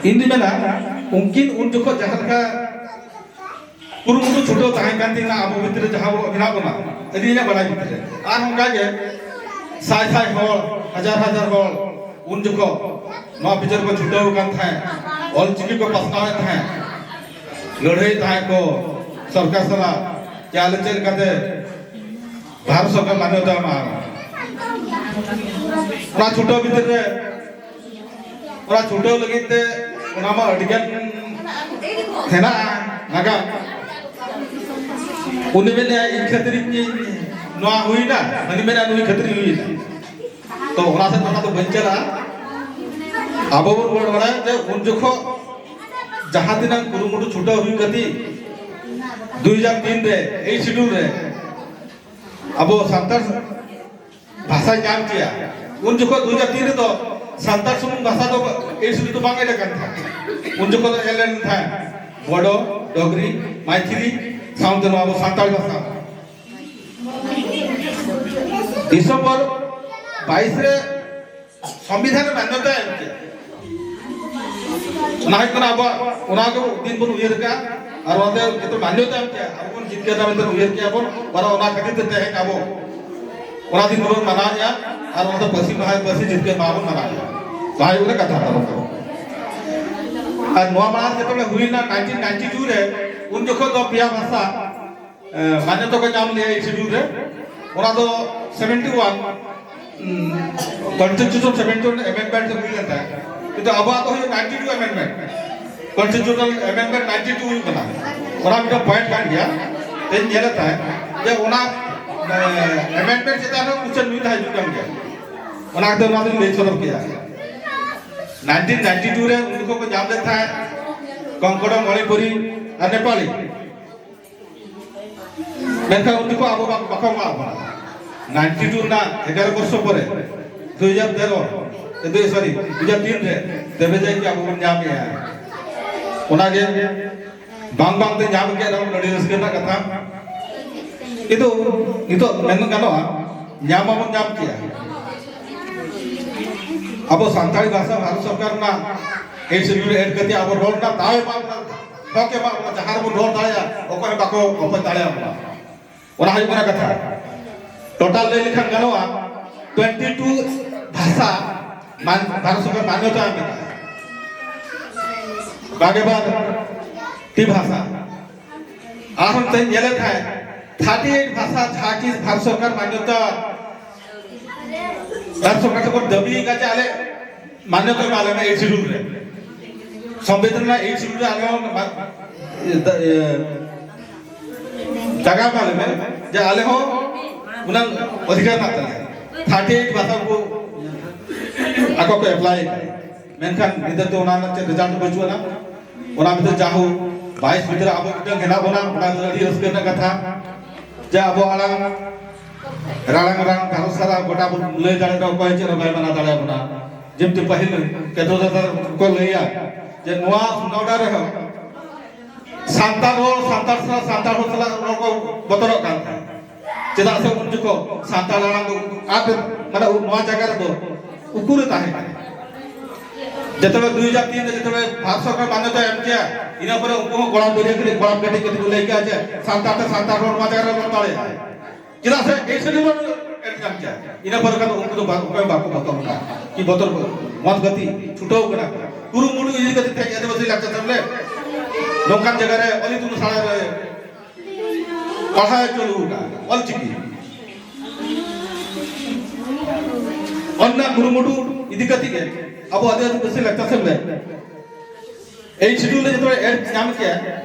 ᱤᱧ ᱫᱩᱧ ᱢᱮᱱᱟ ᱩᱱᱠᱤᱱ ᱩᱱ ᱡᱚᱠᱷᱚᱱ ᱡᱟᱦᱟᱸ ᱞᱮᱠᱟ ᱠᱩᱨᱩᱢᱩᱴᱩ ᱪᱷᱩᱴᱟᱹᱣ ᱛᱟᱦᱮᱸ ᱠᱟᱱ ᱛᱤᱧᱟ ᱟᱵᱚ ᱵᱷᱤᱛᱨᱤ ᱨᱮ ᱡᱟᱦᱟᱸ ᱵᱚ ᱢᱮᱱᱟᱜ ᱵᱚᱱᱟ, ᱟᱹᱞᱤᱧᱟᱜ ᱵᱟᱲᱟᱭ ᱵᱷᱤᱛᱨᱤ ᱨᱮ᱾ ᱟᱨ ᱚᱱᱠᱟ ᱜᱮ ᱥᱟᱭ ᱥᱟᱭ ᱦᱚᱲ, ᱦᱟᱡᱟᱨ ᱦᱟᱡᱟᱨ ᱦᱚᱲ ᱩᱱ ᱡᱚᱠᱷᱚᱱ ᱱᱚᱣᱟ ᱵᱤᱪᱟᱹᱨ ᱠᱚ ᱪᱷᱩᱴᱟᱹᱣ ᱟᱠᱟᱱ ᱛᱟᱦᱮᱸᱫ, ᱚᱞ ᱪᱤᱠᱤ ᱠᱚ ᱯᱟᱥᱱᱟᱣᱮᱫ ᱛᱟᱦᱮᱸᱫ, ᱞᱟᱹᱲᱦᱟᱹᱭ ᱛᱟᱦᱮᱸᱫ ᱠᱚ ᱥᱚᱨᱠᱟᱨ ᱥᱟᱞᱟᱜ, ᱡᱮ ᱟᱞᱮ ᱪᱮᱫ ᱞᱮᱠᱟᱛᱮ ᱵᱷᱟᱨᱚᱛ ᱥᱚᱨᱠᱟᱨ ᱢᱟᱱᱭᱚᱛᱟ ᱮᱢᱟ᱾ ᱚᱱᱟ ᱪᱷᱩᱴᱟᱹᱣ ᱵᱷᱤᱛᱤᱨ ᱨᱮ, ᱚᱱᱟ ᱪᱷᱩᱴᱟᱹᱣ ᱞᱟᱹᱜᱤᱫ ᱛᱮ ᱚᱱᱟ ᱢᱟ ᱟᱹᱰᱤ ᱜᱟᱱ ᱦᱮᱱᱟᱜᱼᱟ ᱱᱟᱜᱟᱢ᱾ ᱩᱱᱤ ᱢᱮᱱᱮᱫᱼᱟ, "ᱤᱧ ᱠᱷᱟᱹᱛᱤᱨ ᱤᱧ ᱱᱚᱣᱟ ᱦᱩᱭᱱᱟ", ᱦᱟᱹᱱᱤ ᱢᱮᱱᱟ, "ᱱᱩᱭ ᱠᱷᱟᱹᱛᱤᱨ ᱤᱧ ᱦᱩᱭᱱᱟ᱾" ᱛᱚ ᱚᱱᱟ ᱥᱮᱫ ᱚᱱᱟ ᱫᱚ ᱵᱟᱹᱧ ᱪᱟᱞᱟᱜᱼᱟ᱾ ᱟᱵᱚ ᱵᱚᱱ ᱨᱚᱲ ᱵᱟᱲᱟᱭᱟ ᱡᱮ ᱩᱱ ᱡᱚᱠᱷᱚᱱ ᱡᱟᱦᱟᱸ ᱛᱤᱱᱟᱹᱜ ᱠᱩᱨᱩᱢᱩᱴᱩ ᱪᱷᱩᱴᱟᱹᱣ ᱦᱩᱭ ᱠᱟᱛᱮ ᱫᱩᱭ ᱦᱟᱡᱟᱨ ᱛᱤᱱ ᱨᱮ ᱮᱭ ᱥᱤᱰᱩᱞ ᱨᱮ ᱟᱵᱚ ᱥᱟᱱᱛᱟᱲ ᱵᱷᱟᱥᱟ ᱧᱟᱢ ᱠᱮᱭᱟ᱾ ᱩᱱ ᱡᱚᱠᱷᱚᱱ ᱫᱩ ᱦᱟᱡᱟᱨ ᱛᱤᱱ ᱨᱮᱫᱚ ᱥᱟᱱᱛᱟᱲ ᱥᱩᱢᱩᱝ ᱵᱷᱟᱥᱟ ᱫᱚ ᱮᱭ ᱥᱤᱰᱩᱞ ᱫᱚ ᱵᱟᱝ ᱮᱰ ᱟᱠᱟᱱ ᱛᱟᱦᱮᱸᱫ᱾ ᱩᱱ ᱡᱚᱠᱷᱚᱱ ᱫᱚ ᱮᱰ ᱞᱮᱱ ᱛᱟᱦᱮᱸᱫ ᱵᱚᱰᱚ, ᱰᱚᱜᱽᱨᱤ, ᱢᱟᱭᱛᱷᱤᱞᱤ ᱥᱟᱶᱛᱮ ᱱᱚᱣᱟ ᱟᱵᱚ ᱥᱟᱱᱛᱟᱲ ᱵᱷᱟᱥᱟ᱾ ᱰᱤᱥᱮᱢᱵᱚᱨ ᱵᱟᱭᱤᱥ ᱨᱮ ᱥᱚᱝᱵᱤᱫᱷᱟᱱ ᱨᱮ ᱢᱟᱱᱭᱚᱛᱟ ᱮᱢ ᱠᱮᱫ᱾ ᱚᱱᱟ ᱦᱩᱭᱩᱜ ᱠᱟᱱᱟ ᱟᱵᱚᱣᱟᱜ, ᱚᱱᱟ ᱜᱮ ᱫᱤᱱ ᱵᱚᱱ ᱩᱭᱦᱟᱹᱨ ᱠᱟᱜᱼᱟ᱾ ᱟᱨ ᱚᱱᱟᱛᱮ ᱡᱚᱛᱚ ᱢᱟᱱᱭᱚᱛᱟ ᱮᱢ ᱠᱮᱫᱼᱟ, ᱟᱵᱚ ᱵᱚᱱ ᱡᱤᱛᱠᱟᱹᱨ ᱮᱱᱟ ᱢᱮᱱᱛᱮ ᱩᱭᱦᱟᱹᱨ ᱠᱮᱫᱼᱟ ᱵᱚᱱ᱾ ᱟᱨ ᱚᱱᱟ ᱠᱷᱟᱹᱛᱤᱨ ᱛᱮ ᱛᱮᱦᱮᱧ ᱟᱵᱚ ᱚᱱᱟ ᱫᱤᱱ ᱫᱚᱵᱚᱱ ᱢᱟᱱᱟᱣᱮᱫᱼᱟ᱾ ᱟᱨ ᱚᱱᱟ ᱫᱚ ᱯᱟᱹᱨᱥᱤ ᱢᱟᱦᱟ, ᱯᱟᱹᱨᱥᱤ ᱡᱤᱛᱠᱟᱹᱨ ᱢᱟᱦᱟ ᱵᱚᱱ ᱢᱟᱱᱟᱣᱮᱫᱼᱟ᱾ ᱱᱚᱣᱟ ᱦᱩᱭᱩᱜ ᱠᱟᱱᱟ ᱠᱟᱛᱷᱟ ᱛᱟᱵᱚᱱ ᱫᱚ᱾ ᱟᱨ ᱱᱚᱣᱟ ᱢᱟᱲᱟᱝ ᱡᱮᱛᱮ ᱦᱩᱭ ᱞᱮᱱᱟ ᱱᱟᱭᱤᱱᱴᱤᱱ ᱱᱟᱭᱤᱱᱴᱤ ᱴᱩ ᱨᱮ, ᱩᱱ ᱡᱚᱠᱷᱚᱱ ᱫᱚ ᱯᱮᱭᱟ ᱵᱷᱟᱥᱟ ᱮ, ᱢᱟᱱᱭᱚᱛᱟ ᱠᱚ ᱧᱟᱢ ᱞᱮᱭᱟ ᱮᱭᱤᱴ ᱥᱤᱰᱩᱞ ᱨᱮ᱾ ᱚᱱᱟ ᱫᱚ ᱥᱮᱵᱷᱮᱱᱴᱤ ᱣᱟᱱ, ᱩᱸ, ᱠᱚᱱᱥᱴᱤᱴᱤᱭᱩᱥᱚᱱ ᱥᱮᱵᱷᱮᱱᱴᱤ ᱣᱟᱱ ᱮᱢᱮᱱᱰᱢᱮᱱᱴ ᱛᱮ ᱦᱩᱭ ᱞᱮᱱ ᱛᱟᱦᱮᱸᱫ᱾ ᱠᱤᱱᱛᱩ ᱟᱵᱚᱣᱟᱜ ᱫᱚ ᱦᱩᱭᱩᱜ ninety two amendment, constitutional amendment ninety two ᱦᱩᱭᱩᱜ ᱠᱟᱱᱟ᱾ ᱚᱱᱟ ᱢᱤᱫᱴᱟᱝ ᱯᱚᱭᱮᱱᱴ ᱠᱟᱱ ᱜᱮᱭᱟ᱾ ᱛᱮᱧ ᱧᱮᱞᱮᱫ ᱛᱟᱦᱮᱸᱫ ᱡᱮ ᱚᱱᱟ, ᱮ, ᱮᱢᱮᱱᱰᱢᱮᱱᱴ ᱪᱮᱛᱟᱱ ᱨᱮ ᱩᱪᱷᱟᱹᱱ ᱱᱩᱭ ᱛᱟᱦᱮᱸ ᱦᱤᱡᱩᱜ ᱠᱟᱱ ᱜᱮᱭᱟ᱾ ᱚᱱᱟ ᱠᱷᱟᱹᱛᱤᱨ ᱚᱱᱟ ᱫᱚᱧ ᱞᱟᱹᱭ ᱥᱚᱫᱚᱨ ᱠᱮᱫᱟ᱾ ᱱᱟᱭᱤᱱᱴᱤᱱ ᱱᱟᱭᱤᱱᱴᱤ ᱴᱩ ᱨᱮ ᱩᱱᱠᱩ ᱠᱚ ᱧᱟᱢ ᱞᱮᱫ ᱛᱟᱦᱮᱸᱫ ᱠᱚᱝᱠᱚᱲᱚ, ᱢᱚᱬᱤᱯᱩᱨᱤ ᱟᱨ ᱱᱮᱯᱟᱞᱤ᱾ ᱢᱮᱱᱠᱷᱟᱱ ᱩᱱ ᱡᱚᱠᱷᱚᱱ ᱟᱵᱚ ᱵᱟ-, ᱵᱟᱠᱚ ᱮᱢᱟ ᱵᱚᱱᱟ᱾ ᱱᱟᱭᱤᱱᱴᱤ ᱴᱩ ᱨᱮᱱᱟᱜ ᱮᱜᱟᱨᱚ ᱵᱚᱨᱥᱚ ᱯᱚᱨᱮ, ᱫᱩ ᱦᱟᱡᱟᱨ ᱛᱮᱨᱚ, ᱮ, ᱫᱩ, ᱥᱚᱨᱤ, ᱫᱩ ᱦᱟᱡᱟᱨ ᱛᱤᱱ ᱨᱮ ᱛᱚᱵᱮ ᱡᱟᱭ ᱜᱮ ᱟᱵᱚ ᱵᱚᱱ ᱧᱟᱢᱮᱜᱼᱟ᱾ ᱚᱱᱟᱜᱮ ᱵᱟᱝ ᱵᱟᱝ ᱛᱮ ᱧᱟᱢ ᱠᱮᱫ ᱨᱮᱦᱚᱸ ᱟᱹᱰᱤ ᱨᱟᱹᱥᱠᱟᱹ ᱨᱮᱱᱟᱜ ᱠᱟᱛᱷᱟ᱾ ᱠᱤᱱᱛᱩ ᱱᱤᱛᱚᱜ ᱢᱮᱱ ᱜᱟᱱᱚᱜᱼᱟ, ᱧᱟᱢ ᱢᱟᱵᱚᱱ ᱧᱟᱢ ᱠᱮᱜᱼᱟ᱾ ᱟᱵᱚ ᱥᱟᱱᱛᱟᱲᱤ ᱵᱷᱟᱥᱟ ᱵᱷᱟᱨᱚᱛ ᱥᱚᱨᱠᱟᱨ ᱨᱮᱱᱟᱜ ᱮᱭᱤᱴ ᱥᱤᱰᱩᱞ ᱨᱮ ᱮᱰ ᱠᱟᱛᱮ ᱟᱵᱚ ᱨᱚᱲ ᱨᱮᱱᱟᱜ ᱫᱟᱣ ᱮ ᱮᱢᱟ ᱵᱚᱱᱟ᱾ ᱦᱚᱠ ᱮᱢᱟ ᱵᱚᱱᱟ, ᱡᱟᱦᱟᱸ ᱨᱮᱵᱚᱱ ᱨᱚᱲ ᱫᱟᱲᱮᱭᱟᱜᱼᱟ, ᱚᱠᱚᱭ ᱦᱚᱸ ᱵᱟᱠᱚ ᱚᱠᱚᱭ ᱫᱟᱲᱮᱭᱟᱵᱚᱱᱟ᱾ ᱚᱱᱟ ᱦᱩᱭᱩᱜ ᱠᱟᱱᱟ ᱠᱟᱛᱷᱟ᱾ ᱴᱳᱴᱟᱞ ᱞᱟᱹᱭ ᱞᱮᱠᱷᱟᱱ ᱜᱟᱱᱚᱜᱼᱟ, ᱴᱩᱭᱮᱱᱴᱤ ᱴᱩ ᱵᱷᱟᱥᱟ ᱢᱟᱱ-, ᱵᱷᱟᱨᱚᱛ ᱥᱚᱨᱠᱟᱨ ᱢᱟᱱᱱᱚᱛᱟ ᱮᱢ ᱟᱠᱟᱫᱟ᱾ ᱵᱟᱜᱮ ᱵᱟᱨ ᱴᱤ ᱵᱷᱟᱥᱟ᱾ ᱟᱨᱦᱚᱸ ᱛᱮᱧ ᱧᱮᱞᱮᱫ ᱛᱟᱦᱮᱸᱫ, ᱛᱷᱟᱨᱴᱤ ᱮᱭᱤᱴ ᱵᱷᱟᱥᱟ ᱡᱟᱦᱟᱸ ᱠᱤ ᱵᱷᱟᱨᱚᱛ ᱥᱚᱨᱠᱟᱨ ᱢᱟᱱᱱᱚᱛᱟ, ᱵᱷᱟᱨᱚᱛ ᱥᱚᱨᱠᱟᱨ ᱴᱷᱮᱱ ᱵᱚᱱ ᱫᱟᱹᱵᱤ ᱟᱠᱟᱫ ᱡᱮ ᱟᱞᱮ ᱢᱟᱱᱱᱚᱛᱟ ᱮᱢᱟ ᱞᱮ ᱢᱮ ᱮᱭᱤᱴ ᱥᱤᱰᱩᱞ ᱨᱮ᱾ ᱥᱚᱝᱵᱤᱫᱷᱟᱱ ᱨᱮᱱᱟᱜ ᱮᱭᱤᱴ ᱥᱤᱰᱩᱞ ᱨᱮ ᱟᱞᱮ ᱦᱚᱸ ᱢᱟ-, ᱤᱭᱟᱹ, ᱫᱟ-, ᱤᱭᱟᱹ, ᱡᱟᱭᱜᱟ ᱮᱢᱟ ᱞᱮ ᱢᱮ, ᱡᱮ ᱟᱞᱮ ᱦᱚᱸ ᱚᱱᱟ ᱚᱫᱷᱤᱠᱟᱨ ᱢᱮᱱᱟᱜ ᱛᱟᱞᱮᱭᱟ᱾ ᱛᱷᱟᱨᱴᱤ ᱮᱭᱤᱴ ᱵᱷᱟᱥᱟ ᱠᱚ ᱟᱠᱚ ᱠᱚ ᱮᱯᱞᱟᱭ ᱟᱠᱟᱫᱟ᱾ ᱢᱮᱱᱠᱷᱟᱱ ᱱᱤᱛᱚᱜ ᱫᱚ ᱚᱱᱟ ᱨᱮᱱᱟᱜ ᱪᱮᱫ ᱨᱮᱡᱟᱞᱴ ᱵᱟᱹᱪᱩᱜ ᱟᱱᱟ᱾ ᱚᱱᱟ ᱵᱷᱤᱛᱨᱤ ᱡᱟᱦᱳ ᱵᱟᱭᱤᱥ ᱵᱷᱤᱛᱨᱤ ᱟᱵᱚ ᱢᱤᱫᱴᱟᱝ ᱦᱮᱱᱟᱜ ᱵᱚᱱᱟ, ᱚᱱᱟ ᱫᱚ ᱟᱹᱰᱤ ᱨᱟᱹᱥᱠᱟᱹ ᱨᱮᱱᱟᱜ ᱠᱟᱛᱷᱟ᱾ ᱡᱮ ᱟᱵᱚ ᱟᱲᱟᱝ ᱨᱟᱲᱟᱝ ᱨᱟᱲᱟᱝ ᱜᱷᱟᱨᱚᱸᱡᱽ ᱥᱟᱞᱟᱜ ᱜᱚᱴᱟ ᱵᱚᱱ ᱞᱟᱹᱭ ᱫᱟᱲᱮᱭᱟᱜᱼᱟ, ᱚᱠᱚᱭ ᱪᱮᱫ ᱦᱚᱸ ᱵᱟᱭ ᱢᱟᱱᱟ ᱫᱟᱲᱮᱭᱟᱵᱚᱱᱟ᱾ ᱡᱮᱢᱛᱤ ᱯᱟᱹᱦᱤᱞ ᱠᱮᱫᱚ ᱫᱟᱫᱟ ᱠᱚ ᱞᱟᱹᱭᱟ ᱡᱮ ᱱᱚᱣᱟ ᱥᱩᱱᱟᱣᱰᱟ ᱨᱮᱦᱚᱸ ᱥᱟᱱᱛᱟᱲ ᱦᱚᱲ ᱥᱟᱱᱛᱟᱲ ᱥᱟᱞᱟᱜ, ᱥᱟᱱᱛᱟᱲ ᱦᱚᱲ ᱥᱟᱞᱟᱜ ᱨᱚᱲ ᱠᱚ ᱵᱚᱛᱚᱨᱚᱜ ᱠᱟᱱ ᱛᱟᱦᱮᱸᱫ᱾ ᱪᱮᱫᱟᱜ ᱥᱮ ᱩᱱ ᱡᱚᱠᱷᱚᱱ ᱥᱟᱱᱛᱟᱲ ᱟᱲᱟᱝ ᱫᱚ ᱟᱫ, ᱢᱟᱱᱮ ᱱᱚᱣᱟ ᱡᱟᱭᱜᱟ ᱨᱮᱫᱚ ᱩᱠᱩᱨᱮ ᱛᱟᱦᱮᱸ ᱠᱟᱱᱟ᱾ ᱡᱮᱛᱮᱵᱮ ᱫᱩᱭ ᱦᱟᱡᱟᱨ ᱛᱤᱱ ᱨᱮ ᱡᱮᱛᱮᱵᱮ ᱵᱷᱟᱨᱚᱛ ᱥᱚᱨᱠᱟᱨ ᱢᱟᱱᱱᱚᱛᱟ ᱮᱢ ᱠᱮᱭᱟ, ᱤᱱᱟᱹ ᱯᱚᱨᱮ ᱩᱱᱠᱩ ᱦᱚᱸ ᱜᱚᱲᱟᱢ ᱫᱟᱹᱨᱭᱟᱹ ᱠᱟᱹᱴᱤᱡ, ᱜᱚᱲᱟᱢ ᱠᱟᱹᱴᱤᱡ ᱠᱟᱹᱴᱤᱡ ᱠᱚ ᱞᱟᱹᱭ ᱠᱮᱭᱟ ᱡᱮ ᱥᱟᱱᱛᱟᱲ ᱛᱮ ᱥᱟᱱᱛᱟᱲ ᱦᱚᱲ ᱱᱚᱣᱟ ᱡᱟᱭᱜᱟ ᱨᱮ ᱨᱚᱲ ᱫᱟᱲᱮᱭᱟᱜᱼᱟ᱾ ᱪᱮᱫᱟᱜ ᱥᱮ ᱮᱭ ᱥᱮᱨᱮᱧ ᱮᱢ ᱧᱟᱢ ᱠᱮᱭᱟ᱾ ᱤᱱᱟᱹ ᱯᱚᱨᱮ ᱠᱷᱟᱱ ᱩᱱᱠᱩ ᱫᱚ ᱵᱟ-, ᱚᱠᱚᱭ ᱦᱚᱸ ᱵᱟᱠᱚ ᱵᱚᱛᱚᱨ ᱠᱚᱣᱟ᱾ ᱠᱤ ᱵᱚᱛᱚᱨ ᱠᱚ? ᱢᱚᱛ ᱜᱟᱛᱮ ᱪᱷᱩᱴᱟᱹᱣ ᱠᱟᱱᱟ ᱠᱚ᱾ ᱠᱩᱨᱩᱢᱩᱴᱩ ᱤᱫᱤ ᱠᱟᱛᱮ ᱛᱮᱦᱮᱧ ᱟᱹᱫᱤᱵᱟᱹᱥᱤ ᱞᱟᱠᱪᱟᱨ ᱥᱮᱢᱞᱮᱫ ᱱᱚᱝᱠᱟᱱ ᱡᱟᱭᱜᱟ ᱨᱮ ᱚᱞ ᱤᱛᱩᱱ ᱟᱥᱲᱟ ᱨᱮ ᱯᱟᱲᱦᱟᱣ ᱪᱟᱹᱞᱩ ᱟᱠᱟᱫᱼᱟ, ᱚᱞ ᱪᱤᱠᱤ᱾ ᱚᱱᱟ ᱠᱩᱨᱩᱢᱩᱴᱩ ᱤᱫᱤ ᱠᱟᱛᱮ ᱜᱮ ᱟᱵᱚ ᱟᱹᱫᱤᱵᱟᱹᱥᱤ ᱞᱟᱠᱪᱟᱨ ᱥᱮᱢᱞᱮᱫ ᱮᱭᱤᱴ ᱥᱤᱰᱩᱞ ᱨᱮ ᱡᱚᱛᱚ ᱮᱰ ᱧᱟᱢ ᱠᱮᱭᱟ,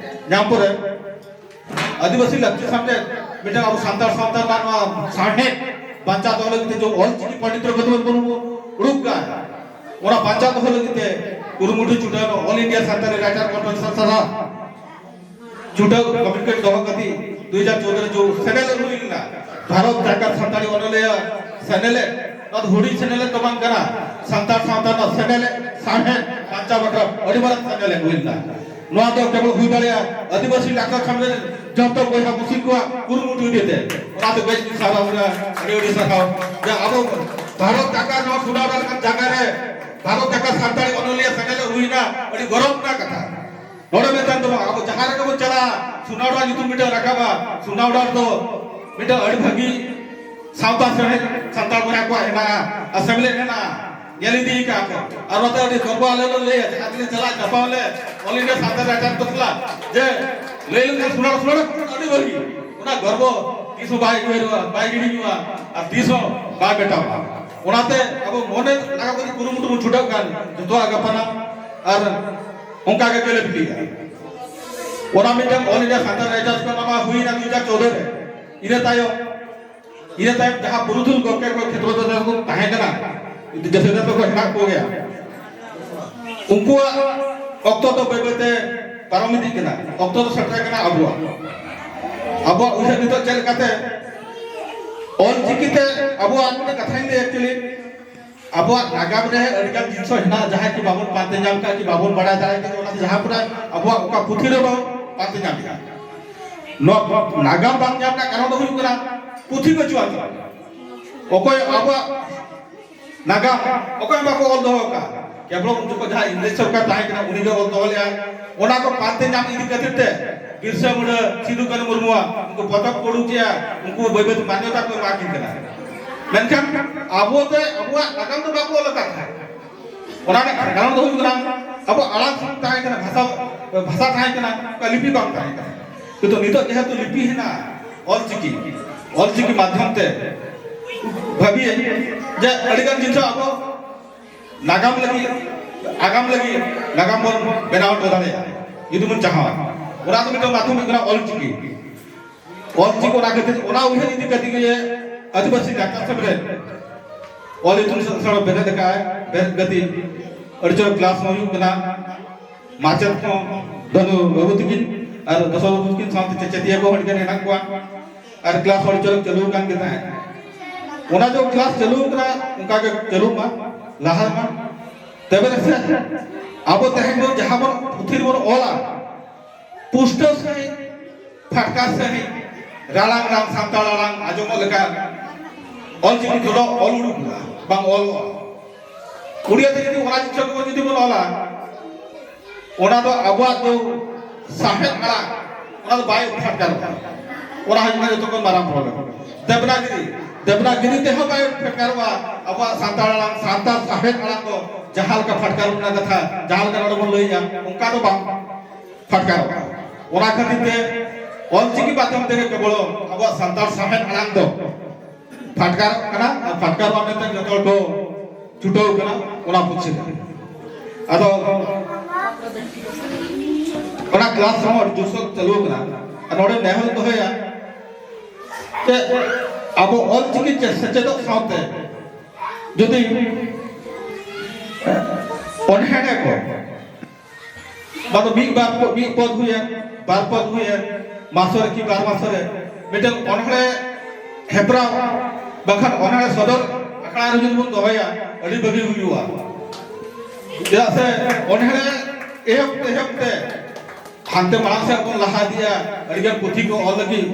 ᱧᱟᱢ ᱯᱚᱨᱮ ᱟᱹᱫᱤᱵᱟᱹᱥᱤ ᱞᱟᱠᱪᱟᱨ ᱥᱮᱢᱞᱮᱫ ᱢᱤᱫᱴᱟᱝ ᱟᱵᱚ ᱥᱟᱱᱛᱟᱲ ᱥᱟᱶᱛᱟ ᱨᱮᱱᱟᱜ ᱱᱚᱣᱟ ᱥᱟᱶᱦᱮᱫ ᱵᱟᱧᱪᱟᱣ ᱫᱚᱦᱚ ᱞᱟᱹᱜᱤᱫ ᱛᱮ ᱡᱚ ᱚᱞ ᱪᱤᱠᱤ ᱯᱚᱱᱰᱤᱛ ᱨᱚᱜᱷᱩᱱᱟᱛᱷ ᱢᱩᱨᱢᱩ ᱩᱰᱩᱠ ᱠᱟᱜᱼᱟ, ᱚᱱᱟ ᱵᱟᱧᱪᱟᱣ ᱫᱚᱦᱚ ᱞᱟᱹᱜᱤᱫ ᱛᱮ ᱠᱩᱨᱩᱢᱩᱴᱩ ᱪᱷᱩᱴᱟᱹᱣ ᱮᱱᱟ All India Santali Writer Conference ᱥᱟᱞᱟᱜ ᱪᱷᱩᱴᱟᱹᱣ ᱠᱚᱢᱤᱴᱢᱮᱱᱴ ᱫᱚᱦᱚ ᱠᱟᱛᱮ ᱫᱩ ᱦᱟᱡᱟᱨ ᱪᱳᱫᱽᱫᱳ ᱨᱮ ᱡᱚ ᱥᱮᱱᱮᱞᱮᱫ ᱦᱩᱭ ᱞᱮᱱᱟ, ᱵᱷᱟᱨᱚᱛ ᱡᱟᱠᱟᱛ ᱥᱟᱱᱛᱟᱲᱤ ᱚᱱᱚᱞᱤᱭᱟᱹ ᱥᱮᱱᱮᱞᱮᱫ᱾ ᱱᱚᱣᱟ ᱫᱚ ᱦᱩᱰᱤᱧ ᱥᱮᱱᱮᱞᱮᱫ ᱫᱚ ᱵᱟᱝ ᱠᱟᱱᱟ, ᱥᱟᱱᱛᱟᱲ ᱥᱟᱶᱛᱟ ᱨᱮᱱᱟᱜ ᱥᱮᱱᱮᱞᱮᱫ ᱥᱟᱶᱦᱮᱫ ᱵᱟᱧᱪᱟᱣ ᱵᱟᱠᱷᱨᱟ ᱟᱹᱰᱤ ᱢᱟᱨᱟᱝ ᱥᱮᱱᱮᱞᱮᱫ ᱦᱩᱭ ᱞᱮᱱᱟ᱾ ᱱᱚᱣᱟ ᱫᱚ ᱠᱮᱵᱚᱞ ᱦᱩᱭ ᱫᱟᱲᱮᱭᱟᱜᱼᱟ ᱟᱹᱫᱤᱵᱟᱹᱥᱤ ᱞᱟᱠᱪᱟᱨ ᱥᱟᱢᱱᱮ ᱨᱮ ᱡᱚᱛᱚ ᱵᱚᱭᱦᱟ ᱢᱩᱥᱤ ᱠᱚᱣᱟᱜ ᱠᱩᱨᱩᱢᱩᱴᱩ ᱤᱫᱤ ᱛᱮ᱾ ᱚᱱᱟ ᱫᱚ ᱵᱮᱥ ᱜᱮ ᱥᱟᱨᱦᱟᱣ ᱨᱮᱱᱟᱜ ᱟᱹᱰᱤ ᱟᱹᱰᱤ ᱥᱟᱨᱦᱟᱣ᱾ ᱡᱮ ᱟᱵᱚ ᱵᱷᱟᱨᱚᱛ ᱡᱟᱠᱟᱛ ᱱᱚᱣᱟ ᱥᱩᱱᱟᱣᱰᱟ ᱞᱮᱠᱟᱱ ᱡᱟᱭᱜᱟ ᱨᱮ ᱵᱷᱟᱨᱚᱛ ᱡᱟᱠᱟᱛ ᱥᱟᱱᱛᱟᱲᱤ ᱚᱱᱚᱞᱤᱭᱟᱹ ᱥᱮᱱᱮᱞ ᱦᱩᱭᱱᱟ, ᱟᱹᱰᱤ ᱜᱚᱨᱚᱵᱽ ᱨᱮᱱᱟᱜ ᱠᱟᱛᱷᱟ᱾ ᱱᱚᱰᱮ ᱢᱤᱫᱴᱟᱝ ᱫᱚ ᱟᱵᱚ ᱡᱟᱦᱟᱸ ᱨᱮᱜᱮ ᱵᱚᱱ ᱪᱟᱞᱟᱜᱼᱟ, ᱥᱩᱱᱟᱣᱰᱟ ᱧᱩᱛᱩᱢ ᱢᱤᱫᱴᱟᱝ ᱨᱟᱠᱟᱵᱟ᱾ ᱥᱩᱱᱟᱣᱰᱟ ᱨᱮᱫᱚ ᱢᱤᱫᱴᱟᱝ ᱟᱹᱰᱤ ᱵᱷᱟᱹᱜᱤ ᱥᱟᱶᱛᱟ ᱥᱮᱢᱞᱮᱫ ᱥᱟᱱᱛᱟᱲ ᱵᱚᱭᱦᱟ ᱠᱚᱣᱟᱜ ᱦᱮᱱᱟᱜᱼᱟ, ᱟᱨ ᱥᱮᱢᱞᱮᱫ ᱦᱮᱱᱟᱜᱼᱟ᱾ ᱧᱮᱞ ᱤᱫᱤ ᱠᱟᱜᱼᱟ ᱠᱚ᱾ ᱟᱨ ᱱᱚᱛᱮ ᱟᱹᱰᱤ ᱜᱚᱨᱵᱚ ᱟᱞᱮ ᱞᱮ ᱞᱟᱹᱭᱟ, ᱡᱟᱦᱟᱸ ᱛᱤᱱᱟᱹᱜ ᱪᱟᱞᱟᱜ ᱪᱟᱯᱟᱣ ᱞᱮ, All India Santali Writers ᱠᱚ ᱥᱟᱞᱟᱜ ᱡᱮ ᱞᱟᱹᱭ ᱞᱮᱠᱷᱟᱱ ᱥᱩᱱᱟᱣᱰᱟ, ᱥᱩᱱᱟᱣᱰᱟ ᱟᱹᱰᱤ ᱵᱷᱟᱹᱜᱤ᱾ ᱚᱱᱟ ᱜᱚᱨᱵᱚ ᱛᱤᱥ ᱦᱚᱸ ᱵᱟᱭ ᱩᱭᱦᱟᱹᱨᱚᱜᱼᱟ, ᱵᱟᱭ ᱦᱤᱲᱤᱧᱚᱜᱼᱟ, ᱟᱨ ᱛᱤᱥ ᱦᱚᱸ ᱵᱟᱭ ᱢᱮᱴᱟᱜᱼᱟ᱾ ᱚᱱᱟᱛᱮ ᱟᱵᱚ ᱢᱚᱱᱮ ᱞᱟᱜᱟᱣ ᱠᱟᱛᱮ ᱠᱩᱨᱩᱢᱩᱴᱩ ᱵᱚᱱ ᱪᱷᱩᱴᱟᱹᱣ ᱠᱷᱟᱱ ᱡᱚᱛᱚᱣᱟᱜ ᱜᱟᱯᱟᱱᱟ ᱟᱨ ᱚᱱᱠᱟ ᱜᱮ ᱜᱮᱞᱮ ᱵᱤᱞᱤᱜᱼᱟ᱾ ᱚᱱᱟ ᱢᱤᱫᱴᱟᱝ All India Santali Writers ᱠᱚ ᱚᱱᱟ ᱢᱟ ᱦᱩᱭᱱᱟ ᱫᱩ ᱦᱟᱡᱟᱨ ᱪᱳᱫᱫᱳ ᱨᱮ᱾ ᱤᱱᱟᱹ ᱛᱟᱭᱚᱢ, ᱤᱱᱟᱹ ᱛᱟᱭᱚᱢ ᱡᱟᱦᱟᱸ ᱯᱩᱨᱩᱫᱷᱩᱞ ᱜᱚᱢᱠᱮ ᱠᱚ ᱠᱷᱮᱛᱨᱚ ᱫᱚ ᱠᱚ ᱛᱟᱦᱮᱸ ᱠᱟᱱᱟ, ᱡᱮᱥᱮ ᱡᱮᱥᱮ ᱠᱚ ᱦᱮᱱᱟᱜ ᱠᱚᱜᱮᱭᱟ, ᱩᱱᱠᱩᱣᱟᱜ ᱚᱠᱛᱚ ᱫᱚ ᱵᱟᱹᱭ ᱵᱟᱹᱭᱛᱮ ᱯᱟᱨᱚᱢ ᱤᱫᱤᱜ ᱠᱟᱱᱟ᱾ ᱚᱠᱛᱚ ᱫᱚ ᱥᱮᱴᱮᱨ ᱠᱟᱱᱟ ᱟᱵᱚᱣᱟᱜ᱾ ᱟᱵᱚᱣᱟᱜ ᱩᱭᱦᱟᱹᱨ ᱱᱤᱛᱚᱜ ᱪᱮᱫ ᱞᱮᱠᱟᱛᱮ ᱚᱞ ᱪᱤᱠᱤᱛᱮ ᱟᱵᱚᱣᱟᱜ ᱢᱤᱫᱴᱮᱱ ᱠᱟᱛᱷᱟᱧ ᱞᱟᱹᱭᱟ, actually, ᱟᱵᱚᱣᱟᱜ ᱱᱟᱜᱟᱢ ᱨᱮ ᱟᱹᱰᱤᱜᱟᱱ ᱡᱤᱱᱤᱥ ᱦᱚᱸ ᱦᱮᱱᱟᱜᱼᱟ, ᱡᱟᱦᱟᱸᱭ ᱠᱤ ᱵᱟᱵᱚᱱ ᱯᱟᱱᱛᱮ ᱧᱟᱢ ᱠᱟᱜᱼᱟ, ᱠᱤ ᱵᱟᱵᱚᱱ ᱵᱟᱲᱟᱭ ᱫᱟᱲᱮ ᱠᱟᱜᱼᱟ, ᱚᱱᱟ ᱡᱟᱦᱟᱸ ᱯᱩᱨᱟᱹ ᱟᱵᱚᱣᱟᱜ ᱚᱠᱟ ᱯᱩᱛᱷᱤ ᱨᱮ ᱵᱟᱵᱚᱱ ᱯᱟᱱᱛᱮ ᱧᱟᱢ ᱠᱟᱜᱼᱟ᱾ ᱱᱚᱣᱟ ᱱᱟᱜᱟᱢ ᱵᱟᱝ ᱧᱟᱢ ᱨᱮᱱᱟᱜ ᱠᱟᱨᱚᱱ ᱫᱚ ᱦᱩᱭᱩᱜ ᱠᱟᱱᱟ ᱯᱩᱛᱷᱤ ᱵᱟᱹᱪᱩᱜ ᱟᱱ ᱛᱟᱵᱚᱱᱟ᱾ ᱚᱠᱚᱭ ᱟᱵᱚᱣᱟᱜ ᱱᱟᱜᱟᱢ ᱚᱠᱚᱭ ᱦᱚᱸ ᱵᱟᱠᱚ ᱚᱞ ᱫᱚᱦᱚ ᱟᱠᱟᱫ᱾ ᱠᱮᱵᱚᱞ ᱩᱱ ᱡᱚᱠᱷᱚᱱ ᱡᱟᱦᱟᱸ ᱤᱝᱨᱮᱡᱽ ᱥᱚᱨᱠᱟᱨ ᱛᱟᱦᱮᱸ ᱠᱟᱱᱟ, ᱩᱱᱤ ᱜᱮ ᱚᱞ ᱫᱚᱦᱚ ᱞᱮᱫᱟᱭ᱾ ᱚᱱᱟ ᱠᱚ ᱯᱟᱱᱛᱮ ᱧᱟᱢ ᱤᱫᱤ ᱠᱷᱟᱹᱛᱤᱨ ᱛᱮ ᱵᱤᱨᱥᱟ ᱢᱩᱱᱰᱟ, ᱥᱤᱫᱩ ᱠᱟᱹᱱᱦᱩ ᱢᱩᱨᱢᱩᱣᱟᱜ ᱩᱱᱠᱩ ᱯᱚᱛᱚᱵ ᱠᱚ ᱩᱰᱩᱠ ᱠᱮᱜᱼᱟ, ᱩᱱᱠᱩ ᱵᱟᱹᱭ ᱵᱟᱹᱭ ᱛᱮ ᱢᱟᱱᱭᱚᱛᱟ ᱠᱚ ᱮᱢᱟ ᱠᱤᱱ ᱠᱟᱱᱟ᱾ ᱢᱮᱱᱠᱷᱟᱱ ᱟᱵᱚ ᱛᱮ ᱟᱵᱚᱣᱟᱜ ᱱᱟᱜᱟᱢ ᱫᱚ ᱵᱟᱠᱚ ᱚᱞ ᱟᱠᱟᱫ ᱛᱟᱦᱮᱸᱫ᱾ ᱚᱱᱟ ᱨᱮᱱᱟᱜ ᱠᱟᱨᱚᱱ ᱫᱚ ᱦᱩᱭᱩᱜ ᱠᱟᱱᱟ, ᱟᱵᱚ ᱟᱲᱟᱝ ᱛᱟᱦᱮᱸ ᱠᱟᱱᱟ, ᱵᱷᱟᱥᱟ, ᱵᱷᱟᱥᱟ ᱛᱟᱦᱮᱸ ᱠᱟᱱᱟ, ᱚᱱᱠᱟ ᱞᱤᱯᱤ ᱵᱟᱝ ᱛᱟᱦᱮᱸ ᱠᱟᱱᱟ᱾ ᱠᱤᱱᱛᱩ ᱱᱤᱛᱚᱜ ᱡᱮᱦᱮᱛᱩ ᱞᱤᱯᱤ ᱦᱮᱱᱟᱜᱼᱟ, ᱚᱞ ᱪᱤᱠᱤ, ᱚᱞ ᱪᱤᱠᱤ ᱢᱟᱫᱽᱫᱷᱚᱢ ᱛᱮ ᱵᱷᱟᱹᱵᱤᱭᱟᱹᱧ ᱡᱮ ᱟᱹᱰᱤᱜᱟᱱ ᱡᱤᱱᱤᱥ ᱟᱵᱚ ᱱᱟᱜᱟᱢ ᱞᱟᱹᱜᱤᱫ, ᱟᱜᱟᱢ ᱞᱟᱹᱜᱤᱫ ᱱᱟᱜᱟᱢ ᱵᱚᱱ ᱵᱮᱱᱟᱣ ᱦᱚᱴᱚ ᱫᱟᱲᱮᱭᱟᱜᱼᱟ, ᱡᱩᱫᱤ ᱵᱚᱱ ᱪᱟᱦᱟᱣᱟ᱾ ᱚᱱᱟ ᱫᱚ ᱢᱤᱫᱴᱟᱝ ᱢᱟᱫᱽᱫᱷᱚᱢ ᱦᱩᱭᱩᱜ ᱠᱟᱱᱟ ᱚᱞ ᱪᱤᱠᱤ᱾ ᱚᱞ ᱪᱤᱠᱤ ᱚᱱᱟ ᱠᱷᱟᱹᱛᱤᱨ, ᱚᱱᱟ ᱩᱭᱦᱟᱹᱨ ᱤᱫᱤ ᱠᱟᱛᱮ ᱜᱮ ᱟᱹᱫᱤᱵᱟᱹᱥᱤ ᱜᱟᱶᱛᱟ ᱥᱮᱢᱞᱮᱫ ᱚᱞ ᱤᱛᱩᱱ ᱟᱥᱲᱟ ᱵᱮᱨᱮᱫ ᱟᱠᱟᱫᱼᱟᱭ, ᱵᱮᱨᱮᱫ ᱠᱟᱛᱮ ᱟᱹᱰᱤ ᱪᱚᱨᱚᱠ ᱠᱞᱟᱥ ᱦᱚᱸ ᱦᱩᱭᱩᱜ ᱠᱟᱱᱟ᱾ ᱢᱟᱪᱮᱫ ᱦᱚᱸ ᱫᱷᱚᱱᱩ ᱵᱟᱹᱵᱩ ᱛᱟᱹᱠᱤᱱ ᱟᱨ ᱫᱚᱥᱚ ᱵᱟᱹᱵᱩ ᱛᱟᱹᱠᱤᱱ ᱥᱟᱶᱛᱮ ᱪᱮᱪᱮᱫᱤᱭᱟᱹ ᱠᱚ ᱟᱹᱰᱤ ᱜᱟᱱ ᱦᱮᱱᱟᱜ ᱠᱚᱣᱟ᱾ ᱟᱨ ᱠᱞᱟᱥ ᱦᱚᱸ ᱟᱹᱰᱤ ᱪᱚᱨᱚᱠ ᱪᱟᱹᱞᱩ ᱟᱠᱟᱱ ᱜᱮ ᱛᱟᱦᱮᱸᱫ᱾ ᱚᱱᱟ ᱡᱚ ᱠᱞᱟᱥ ᱪᱟᱹᱞᱩ ᱟᱠᱟᱱᱟ, ᱚᱱᱠᱟ ᱜᱮ ᱪᱟᱹᱞᱩᱜ ᱢᱟ, ᱞᱟᱦᱟ ᱢᱟ᱾ ᱛᱚᱵᱮ ᱥᱮ ᱟᱵᱚ ᱛᱮᱦᱮᱧ ᱵᱚᱱ ᱡᱟᱦᱟᱸ ᱵᱚᱱ ᱯᱩᱛᱷᱤ ᱨᱮᱵᱚᱱ ᱚᱞᱟ, ᱯᱩᱥᱴᱟᱹᱣ ᱥᱟᱺᱦᱤᱡ, ᱯᱷᱟᱴᱠᱟ ᱥᱟᱺᱦᱤᱡ, ᱨᱟᱲᱟᱝ ᱨᱟᱝ ᱥᱟᱱᱛᱟᱲ ᱟᱲᱟᱝ ᱟᱸᱡᱚᱢᱚᱜ ᱞᱮᱠᱟ ᱚᱞ ᱪᱤᱠᱤ ᱛᱮᱫᱚ ᱚᱞ ᱩᱰᱩᱠᱚᱜᱼᱟ, ᱵᱟᱝ ᱚᱞᱚᱜᱼᱟ᱾ ᱩᱲᱤᱭᱟ ᱛᱮ ᱡᱩᱫᱤ ᱚᱱᱟ ᱡᱤᱱᱤᱥ ᱠᱚ ᱡᱩᱫᱤ ᱵᱚᱱ ᱚᱞᱟ, ᱚᱱᱟ ᱫᱚ ᱟᱵᱚᱣᱟᱜ ᱫᱚ ᱥᱟᱦᱮᱫ ᱟᱲᱟᱝ, ᱚᱱᱟ ᱫᱚ ᱵᱟᱭ ᱯᱷᱟᱴᱠᱟᱨᱚᱜᱼᱟ᱾ ᱚᱱᱟ ᱦᱩᱭᱩᱜ ᱠᱟᱱᱟ ᱡᱚᱛᱚ ᱠᱷᱚᱱ ᱢᱟᱨᱟᱝ ᱯᱨᱚᱵᱞᱮᱢ᱾ ᱫᱮᱵᱽᱱᱟᱜᱤᱨᱤ, ᱫᱮᱵᱽᱱᱟᱜᱤᱨᱤ ᱛᱮᱦᱚᱸ ᱵᱟᱭ ᱯᱷᱟᱴᱠᱟᱨᱚᱜᱼᱟ᱾ ᱟᱵᱚᱣᱟᱜ ᱥᱟᱱᱛᱟᱲ ᱟᱲᱟᱝ, ᱥᱟᱱᱛᱟᱲ ᱥᱟᱦᱮᱫ ᱟᱲᱟᱝ ᱫᱚ ᱡᱟᱦᱟᱸ ᱞᱮᱠᱟ ᱯᱷᱟᱴᱠᱟᱨ ᱨᱮᱱᱟᱜ ᱠᱟᱛᱷᱟ, ᱡᱟᱦᱟᱸ ᱞᱮᱠᱟ ᱱᱚᱰᱮ ᱵᱚᱱ ᱞᱟᱹᱭᱮᱜᱼᱟ, ᱚᱱᱠᱟ ᱫᱚ ᱵᱟᱝ ᱯᱷᱟᱴᱠᱟᱨᱚᱜᱼᱟ᱾ ᱚᱱᱟ ᱠᱷᱟᱹᱛᱤᱨ ᱛᱮ ᱚᱞᱪᱤᱠᱤ ᱢᱟᱫᱽᱫᱷᱚᱢ ᱛᱮᱜᱮ ᱠᱮᱵᱚᱞ ᱟᱵᱚᱣᱟᱜ ᱥᱟᱱᱛᱟᱲ ᱥᱟᱦᱮᱫ ᱟᱲᱟᱝ ᱫᱚ ᱯᱷᱟᱴᱠᱟᱨᱚᱜ ᱠᱟᱱᱟ ᱟᱨ ᱯᱷᱟᱴᱠᱟᱨᱚᱜᱼᱟ ᱢᱮᱱᱛᱮ ᱡᱚᱛᱚ ᱦᱚᱲ ᱠᱚ ᱪᱷᱩᱴᱟᱹᱣ ᱠᱟᱱᱟ ᱚᱱᱟ ᱯᱩᱛᱷᱤ ᱨᱮ᱾ ᱟᱫᱚ ᱚᱱᱟ ᱠᱞᱟᱥ ᱦᱚᱸ ᱟᱹᱰᱤ ᱡᱳᱨᱥᱳᱨ ᱪᱟᱹᱞᱩ ᱠᱟᱱᱟ᱾ ᱟᱨ ᱱᱚᱰᱮ ᱱᱮᱦᱚᱨ ᱫᱚᱦᱚᱭᱟ ᱡᱮ ᱟᱵᱚ ᱚᱞᱪᱤᱠᱤ ᱪᱮ-, ᱥᱮᱪᱮᱫᱚᱜ ᱥᱟᱶᱛᱮ ᱡᱩᱫᱤ ᱚᱱᱦᱮᱲᱮ ᱠᱚ ᱵᱟ ᱫᱚ ᱢᱤᱫ ᱵᱟᱨ ᱯᱚ-, ᱢᱤᱫ ᱯᱚᱫ ᱦᱩᱭᱮᱱ, ᱵᱟᱨ ᱯᱚᱫ ᱦᱩᱭᱮᱱ, ᱢᱟᱥᱚ ᱨᱮ ᱠᱤ ᱵᱟᱨ ᱢᱟᱥᱚ ᱨᱮ ᱢᱤᱫᱴᱮᱱ ᱚᱱᱚᱬᱦᱮ ᱦᱮᱯᱨᱟᱣ ᱵᱟᱠᱷᱟᱱ ᱚᱱᱚᱬᱦᱮ ᱥᱚᱫᱚᱨ ᱟᱠᱷᱲᱟ ᱨᱮ ᱡᱩᱫᱤ ᱵᱚᱱ ᱫᱚᱦᱚᱭᱟ, ᱟᱹᱰᱤ ᱵᱷᱟᱹᱜᱤ ᱦᱩᱭᱩᱜᱼᱟ᱾ ᱪᱮᱫᱟᱜ ᱥᱮ ᱚᱱᱚᱬᱦᱮ ᱮᱦᱚᱵ ᱮᱦᱚᱵ ᱛᱮ ᱦᱟᱱᱛᱮ ᱢᱟᱲᱟᱝ ᱥᱮᱫ ᱵᱚᱱ ᱞᱟᱦᱟ ᱤᱫᱤᱜᱼᱟ, ᱟᱹᱰᱤᱜᱟᱱ ᱯᱩᱛᱷᱤ ᱠᱚ ᱚᱞ ᱞᱟᱹᱜᱤᱫ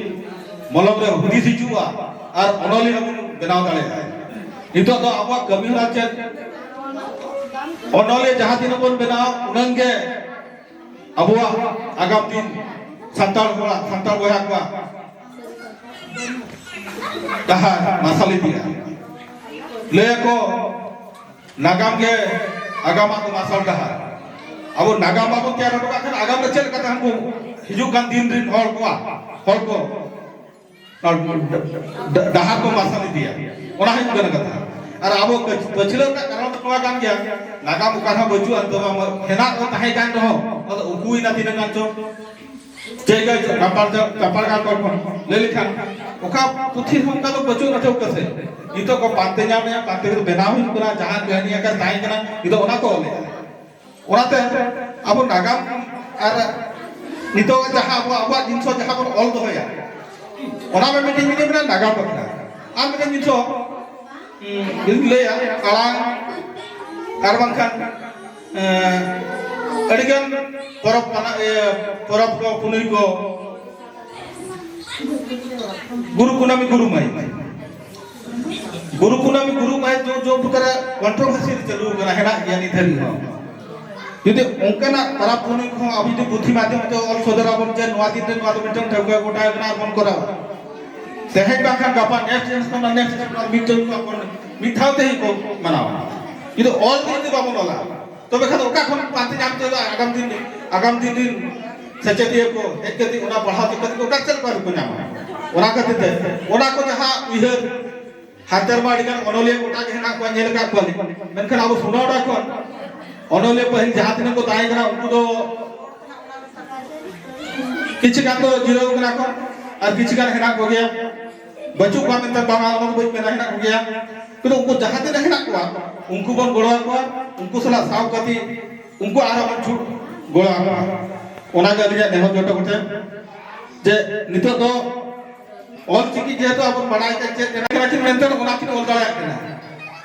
ᱢᱚᱞᱚᱝ ᱨᱮ ᱦᱩᱫᱤᱥ ᱦᱤᱡᱩᱜᱼᱟ ᱟᱨ ᱚᱱᱚᱞᱤᱭᱟᱹ ᱵᱚᱱ ᱵᱮᱱᱟᱣ ᱫᱟᱲᱮᱭᱟᱜᱼᱟ᱾ ᱱᱤᱛᱚᱜ ᱫᱚ ᱟᱵᱚᱣᱟᱜ ᱠᱟᱹᱢᱤ ᱦᱚᱨᱟ ᱪᱮᱫ? ᱚᱱᱚᱞᱤᱭᱟᱹ ᱡᱟᱦᱟᱸ ᱛᱤᱱᱟᱹᱜ ᱵᱚᱱ ᱵᱮᱱᱟᱣ, ᱩᱱᱟᱹᱝ ᱜᱮ ᱟᱵᱚᱣᱟᱜ ᱟᱜᱟᱢ ᱫᱤᱱ ᱥᱟᱱᱛᱟᱲ ᱦᱚᱲᱟᱜ, ᱥᱟᱱᱛᱟᱲ ᱵᱚᱭᱦᱟ ᱠᱚᱣᱟᱜ ᱰᱟᱦᱟᱨ ᱢᱟᱨᱥᱟᱞ ᱤᱫᱤᱜᱼᱟ᱾ ᱞᱟᱹᱭ ᱟᱠᱚ, ᱱᱟᱜᱟᱢ ᱜᱮ ᱟᱜᱟᱢᱟᱜ ᱫᱚ ᱢᱟᱨᱥᱟᱞ ᱰᱟᱦᱟᱨ᱾ ᱟᱵᱚ ᱱᱟᱜᱟᱢ ᱵᱟᱵᱚᱱ ᱛᱮᱭᱟᱨ ᱦᱚᱴᱚ ᱠᱟᱜ ᱠᱷᱟᱱ, ᱟᱜᱟᱢ ᱨᱮ ᱪᱮᱫ ᱞᱮᱠᱟᱛᱮ ᱦᱟᱱᱠᱩ ᱦᱤᱡᱩᱜ ᱠᱟᱱ ᱫᱤᱱ ᱨᱤᱱ ᱦᱚᱲ ᱠᱚᱣᱟᱜ, ᱦᱚᱲ ᱠᱚ ᱰᱟ-, ᱰᱟ-, ᱰᱟᱦᱟᱨ ᱠᱚ ᱢᱟᱨᱥᱟᱞ ᱤᱫᱤᱭᱟ? ᱚᱱᱟ ᱦᱩᱭᱩᱜ ᱠᱟᱱᱟ ᱠᱟᱛᱷᱟ᱾ ᱟᱨ ᱟᱵᱚ ᱯᱟᱹᱪ-, ᱯᱟᱹᱪᱷᱞᱟᱹ ᱨᱮᱱᱟᱜ ᱠᱟᱨᱚᱱ ᱫᱚ ᱱᱚᱣᱟ ᱠᱟᱱ ᱜᱮᱭᱟ, ᱱᱟᱜᱟᱢ ᱚᱠᱟ ᱨᱮᱦᱚᱸ ᱵᱟᱹᱪᱩᱜᱼᱟ᱾ ᱱᱤᱛᱚᱜ ᱢᱟ ᱦᱮᱱᱟᱜ ᱨᱮ ᱛᱟᱦᱮᱸ ᱠᱟᱱ ᱨᱮᱦᱚᱸ, ᱚᱱᱟ ᱫᱚ ᱩᱠᱩᱭᱮᱱᱟ ᱛᱤᱱᱟᱹᱜ ᱜᱟᱱ ᱪᱚ᱾ ᱡᱟᱭᱜᱟ ᱪᱟᱯᱟᱲ, ᱪᱟᱯᱟᱲ ᱜᱟᱲ ᱠᱚ ᱠᱷᱚᱱ ᱞᱟᱹᱭ ᱞᱮᱠᱷᱟᱱ, ᱚᱠᱟ ᱯᱩᱛᱷᱤ ᱦᱚᱸ ᱚᱱᱠᱟ ᱫᱚ ᱵᱟᱹᱪᱩᱜ ᱟᱱᱟ ᱴᱷᱟᱹᱣᱠᱟᱹ ᱥᱮ᱾ ᱱᱤᱛᱚᱜ ᱠᱚ ᱯᱟᱱᱛᱮ ᱧᱟᱢ ᱮᱫᱟ, ᱯᱟᱱᱛᱮ ᱠᱟᱛᱮ ᱵᱮᱱᱟᱣ ᱦᱩᱭᱩᱜ ᱠᱟᱱᱟ, ᱡᱟᱦᱟᱸ ᱠᱟᱹᱦᱱᱤ ᱟᱠᱟᱨ ᱛᱟᱦᱮᱸ ᱠᱟᱱᱟ, ᱱᱤᱛᱚᱜ ᱚᱱᱟ ᱠᱚ ᱚᱞᱮᱫᱼᱟ᱾ ᱚᱱᱟᱛᱮ ᱟᱵᱚ ᱱᱟᱜᱟᱢ ᱟᱨ ᱱᱤᱛᱚᱜ ᱡᱟᱦᱟᱸ ᱟᱵᱚ, ᱟᱵᱚᱣᱟᱜ ᱡᱤᱱᱤᱥ ᱡᱟᱦᱟᱸ ᱵᱚᱱ ᱚᱞ ᱫᱚᱦᱚᱭᱟ, ᱚᱱᱟ ᱢᱟ ᱢᱤᱫᱴᱮᱱ ᱡᱤᱱᱤᱥ ᱢᱮᱱᱟᱜᱼᱟ ᱱᱟᱜᱟᱢ ᱵᱟᱠᱷᱨᱟ᱾ ᱟᱨ ᱢᱤᱫᱴᱮᱱ ᱡᱤᱱᱤᱥ ᱤᱧ ᱞᱟᱹᱭᱟ, ᱟᱲᱟᱝ ᱟᱨ ᱵᱟᱝᱠᱷᱟᱱ, ᱮᱸ, ᱟᱹᱰᱤᱜᱟᱱ ᱯᱚᱨᱚᱵᱽ ᱢᱟᱱᱟ-, ᱤᱭᱟᱹ, ᱯᱚᱨᱚᱵᱽ ᱠᱚ, ᱯᱩᱱᱟᱹᱭ ᱠᱚ, ᱜᱩᱨᱩ ᱠᱩᱱᱟᱢᱤ, ᱜᱩᱨᱩ ᱢᱟᱹᱭ, ᱜᱩᱨᱩ ᱠᱩᱱᱟᱢᱤ, ᱜᱩᱨᱩ ᱢᱟᱹᱭ ᱡᱚ, ᱡᱚ ᱯᱨᱚᱠᱟᱨ ᱠᱚᱱᱴᱨᱳᱵᱷᱟᱨᱥᱤ ᱨᱮ ᱪᱟᱹᱞᱩ ᱟᱠᱟᱱᱟ, ᱦᱮᱱᱟᱜ ᱜᱮᱭᱟ ᱱᱤᱛ ᱫᱷᱟᱹᱵᱤᱡ ᱦᱚᱸ᱾ ᱡᱩᱫᱤ ᱚᱱᱠᱟᱱᱟᱜ ᱯᱟᱨᱟᱵᱽ ᱯᱩᱱᱟᱹᱭ ᱠᱚᱦᱚᱸ ᱟᱵᱚ ᱡᱩᱫᱤ ᱯᱩᱛᱷᱤ ᱢᱟᱫᱽᱫᱷᱚᱢ ᱛᱮ ᱚᱞ ᱥᱚᱫᱚᱨ ᱟᱵᱚᱱ ᱡᱮ ᱱᱚᱣᱟ ᱫᱤᱱ ᱨᱮ ᱱᱚᱣᱟ ᱫᱚ ᱢᱤᱫᱴᱟᱝ ᱴᱷᱟᱹᱣᱠᱟᱹ ᱜᱚᱴᱟ ᱟᱠᱟᱱᱟ ᱟᱨ ᱵᱚᱱ ᱠᱚᱨᱟᱣᱟ, ᱛᱮᱦᱮᱧ ᱵᱟᱝᱠᱷᱟᱱ ᱜᱟᱯᱟ next generation ᱠᱷᱚᱱ next generation ᱢᱤᱫ ᱫᱷᱟᱣ ᱛᱮ ᱠᱚ ᱢᱟᱱᱟᱣᱟ᱾ ᱡᱩᱫᱤ ᱚᱞ ᱛᱮ ᱡᱩᱫᱤ ᱵᱟᱵᱚᱱ ᱚᱞᱟ, ᱛᱚᱵᱮ ᱠᱷᱟᱱ ᱚᱠᱟ ᱠᱷᱚᱱ ᱯᱟᱱᱛᱮ ᱧᱟᱢ ᱛᱮ ᱟᱜᱟᱢ ᱫᱤᱱ, ᱟᱜᱟᱢ ᱫᱤᱱ ᱨᱤᱱ ᱥᱮᱪᱮᱫᱤᱭᱟᱹ ᱠᱚ ᱦᱮᱡ ᱠᱟᱛᱮ ᱚᱱᱟ ᱯᱟᱲᱦᱟᱣ ᱪᱮᱫ ᱠᱟᱛᱮ ᱚᱠᱟ ᱪᱮᱫ ᱞᱮᱠᱟ ᱠᱚ ᱧᱟᱢᱟ? ᱚᱱᱟ ᱠᱷᱟᱹᱛᱤᱨ ᱛᱮ ᱚᱱᱟ ᱠᱚ ᱡᱟᱦᱟᱸ ᱩᱭᱦᱟᱹᱨ ᱦᱟᱱᱛᱮ ᱨᱮᱢᱟ ᱟᱹᱰᱤ ᱜᱟᱱ ᱚᱱᱚᱞᱤᱭᱟᱹ ᱜᱚᱴᱟ ᱜᱮ ᱦᱮᱱᱟᱜ ᱠᱚᱣᱟ, ᱧᱮᱞ ᱟᱠᱟᱫ ᱠᱚᱣᱟᱞᱤᱧ᱾ ᱢᱮᱱᱠᱷᱟᱱ ᱟᱵᱚ ᱥᱳᱱᱟᱣᱰᱟ ᱠᱷᱚᱱ ᱚᱱᱚᱞᱤᱭᱟᱹ ᱯᱟᱹᱦᱤᱞ ᱡᱟᱦᱟᱸ ᱛᱤᱱᱟᱹᱜ ᱠᱚ ᱛᱟᱦᱮᱸ ᱠᱟᱱᱟ, ᱩᱱᱠᱩ ᱫᱚ ᱠᱤᱪᱷᱩ ᱜᱟᱱ ᱫᱚ ᱡᱤᱨᱟᱹᱣ ᱠᱟᱱᱟ ᱠᱚ ᱟᱨ ᱠᱤᱪᱷᱩ ᱜᱟᱱ ᱦᱮᱱᱟᱜ ᱠᱚᱜᱮᱭᱟ᱾ ᱵᱟᱹᱪᱩᱜ ᱠᱚᱣᱟ ᱢᱮᱱᱛᱮ ᱵᱟᱝᱟ, ᱚᱱᱟ ᱫᱚ ᱵᱟᱹᱧ ᱢᱮᱱᱟ, ᱦᱮᱱᱟᱜ ᱠᱚᱜᱮᱭᱟ᱾ ᱠᱤᱱᱛᱩ ᱩᱱᱠᱩ ᱡᱟᱦᱟᱸ ᱛᱤᱱᱟᱹᱜ ᱦᱮᱱᱟᱜ ᱠᱚᱣᱟ, ᱩᱱᱠᱩ ᱵᱚᱱ ᱜᱚᱲᱚ ᱟᱠᱚᱣᱟ, ᱩᱱᱠᱩ ᱥᱟᱞᱟᱜ ᱥᱟᱶ ᱠᱟᱛᱮ ᱩᱱᱠᱩ ᱟᱨᱦᱚᱸ ᱵᱚᱱ ᱪᱷᱩᱴ ᱜᱚᱲᱚ ᱟᱠᱚᱣᱟ᱾ ᱚᱱᱟᱜᱮ ᱟᱹᱞᱤᱧᱟᱜ ᱱᱮᱦᱚᱨ ᱡᱚᱛᱚ ᱠᱚᱴᱷᱮᱱ, ᱡᱮ ᱱᱤᱛᱚᱜ ᱫᱚ ᱚᱞ ᱪᱤᱠᱤ ᱡᱮᱦᱮᱛᱩ ᱟᱵᱚ ᱵᱟᱲᱟᱭ ᱠᱟᱱ ᱪᱮᱫ ᱠᱟᱱᱟ ᱠᱤᱱ ᱢᱮᱱᱛᱮ ᱚᱱᱟ ᱠᱤᱱ ᱚᱞ ᱫᱟᱲᱮᱭᱟᱜ ᱠᱟᱱᱟ᱾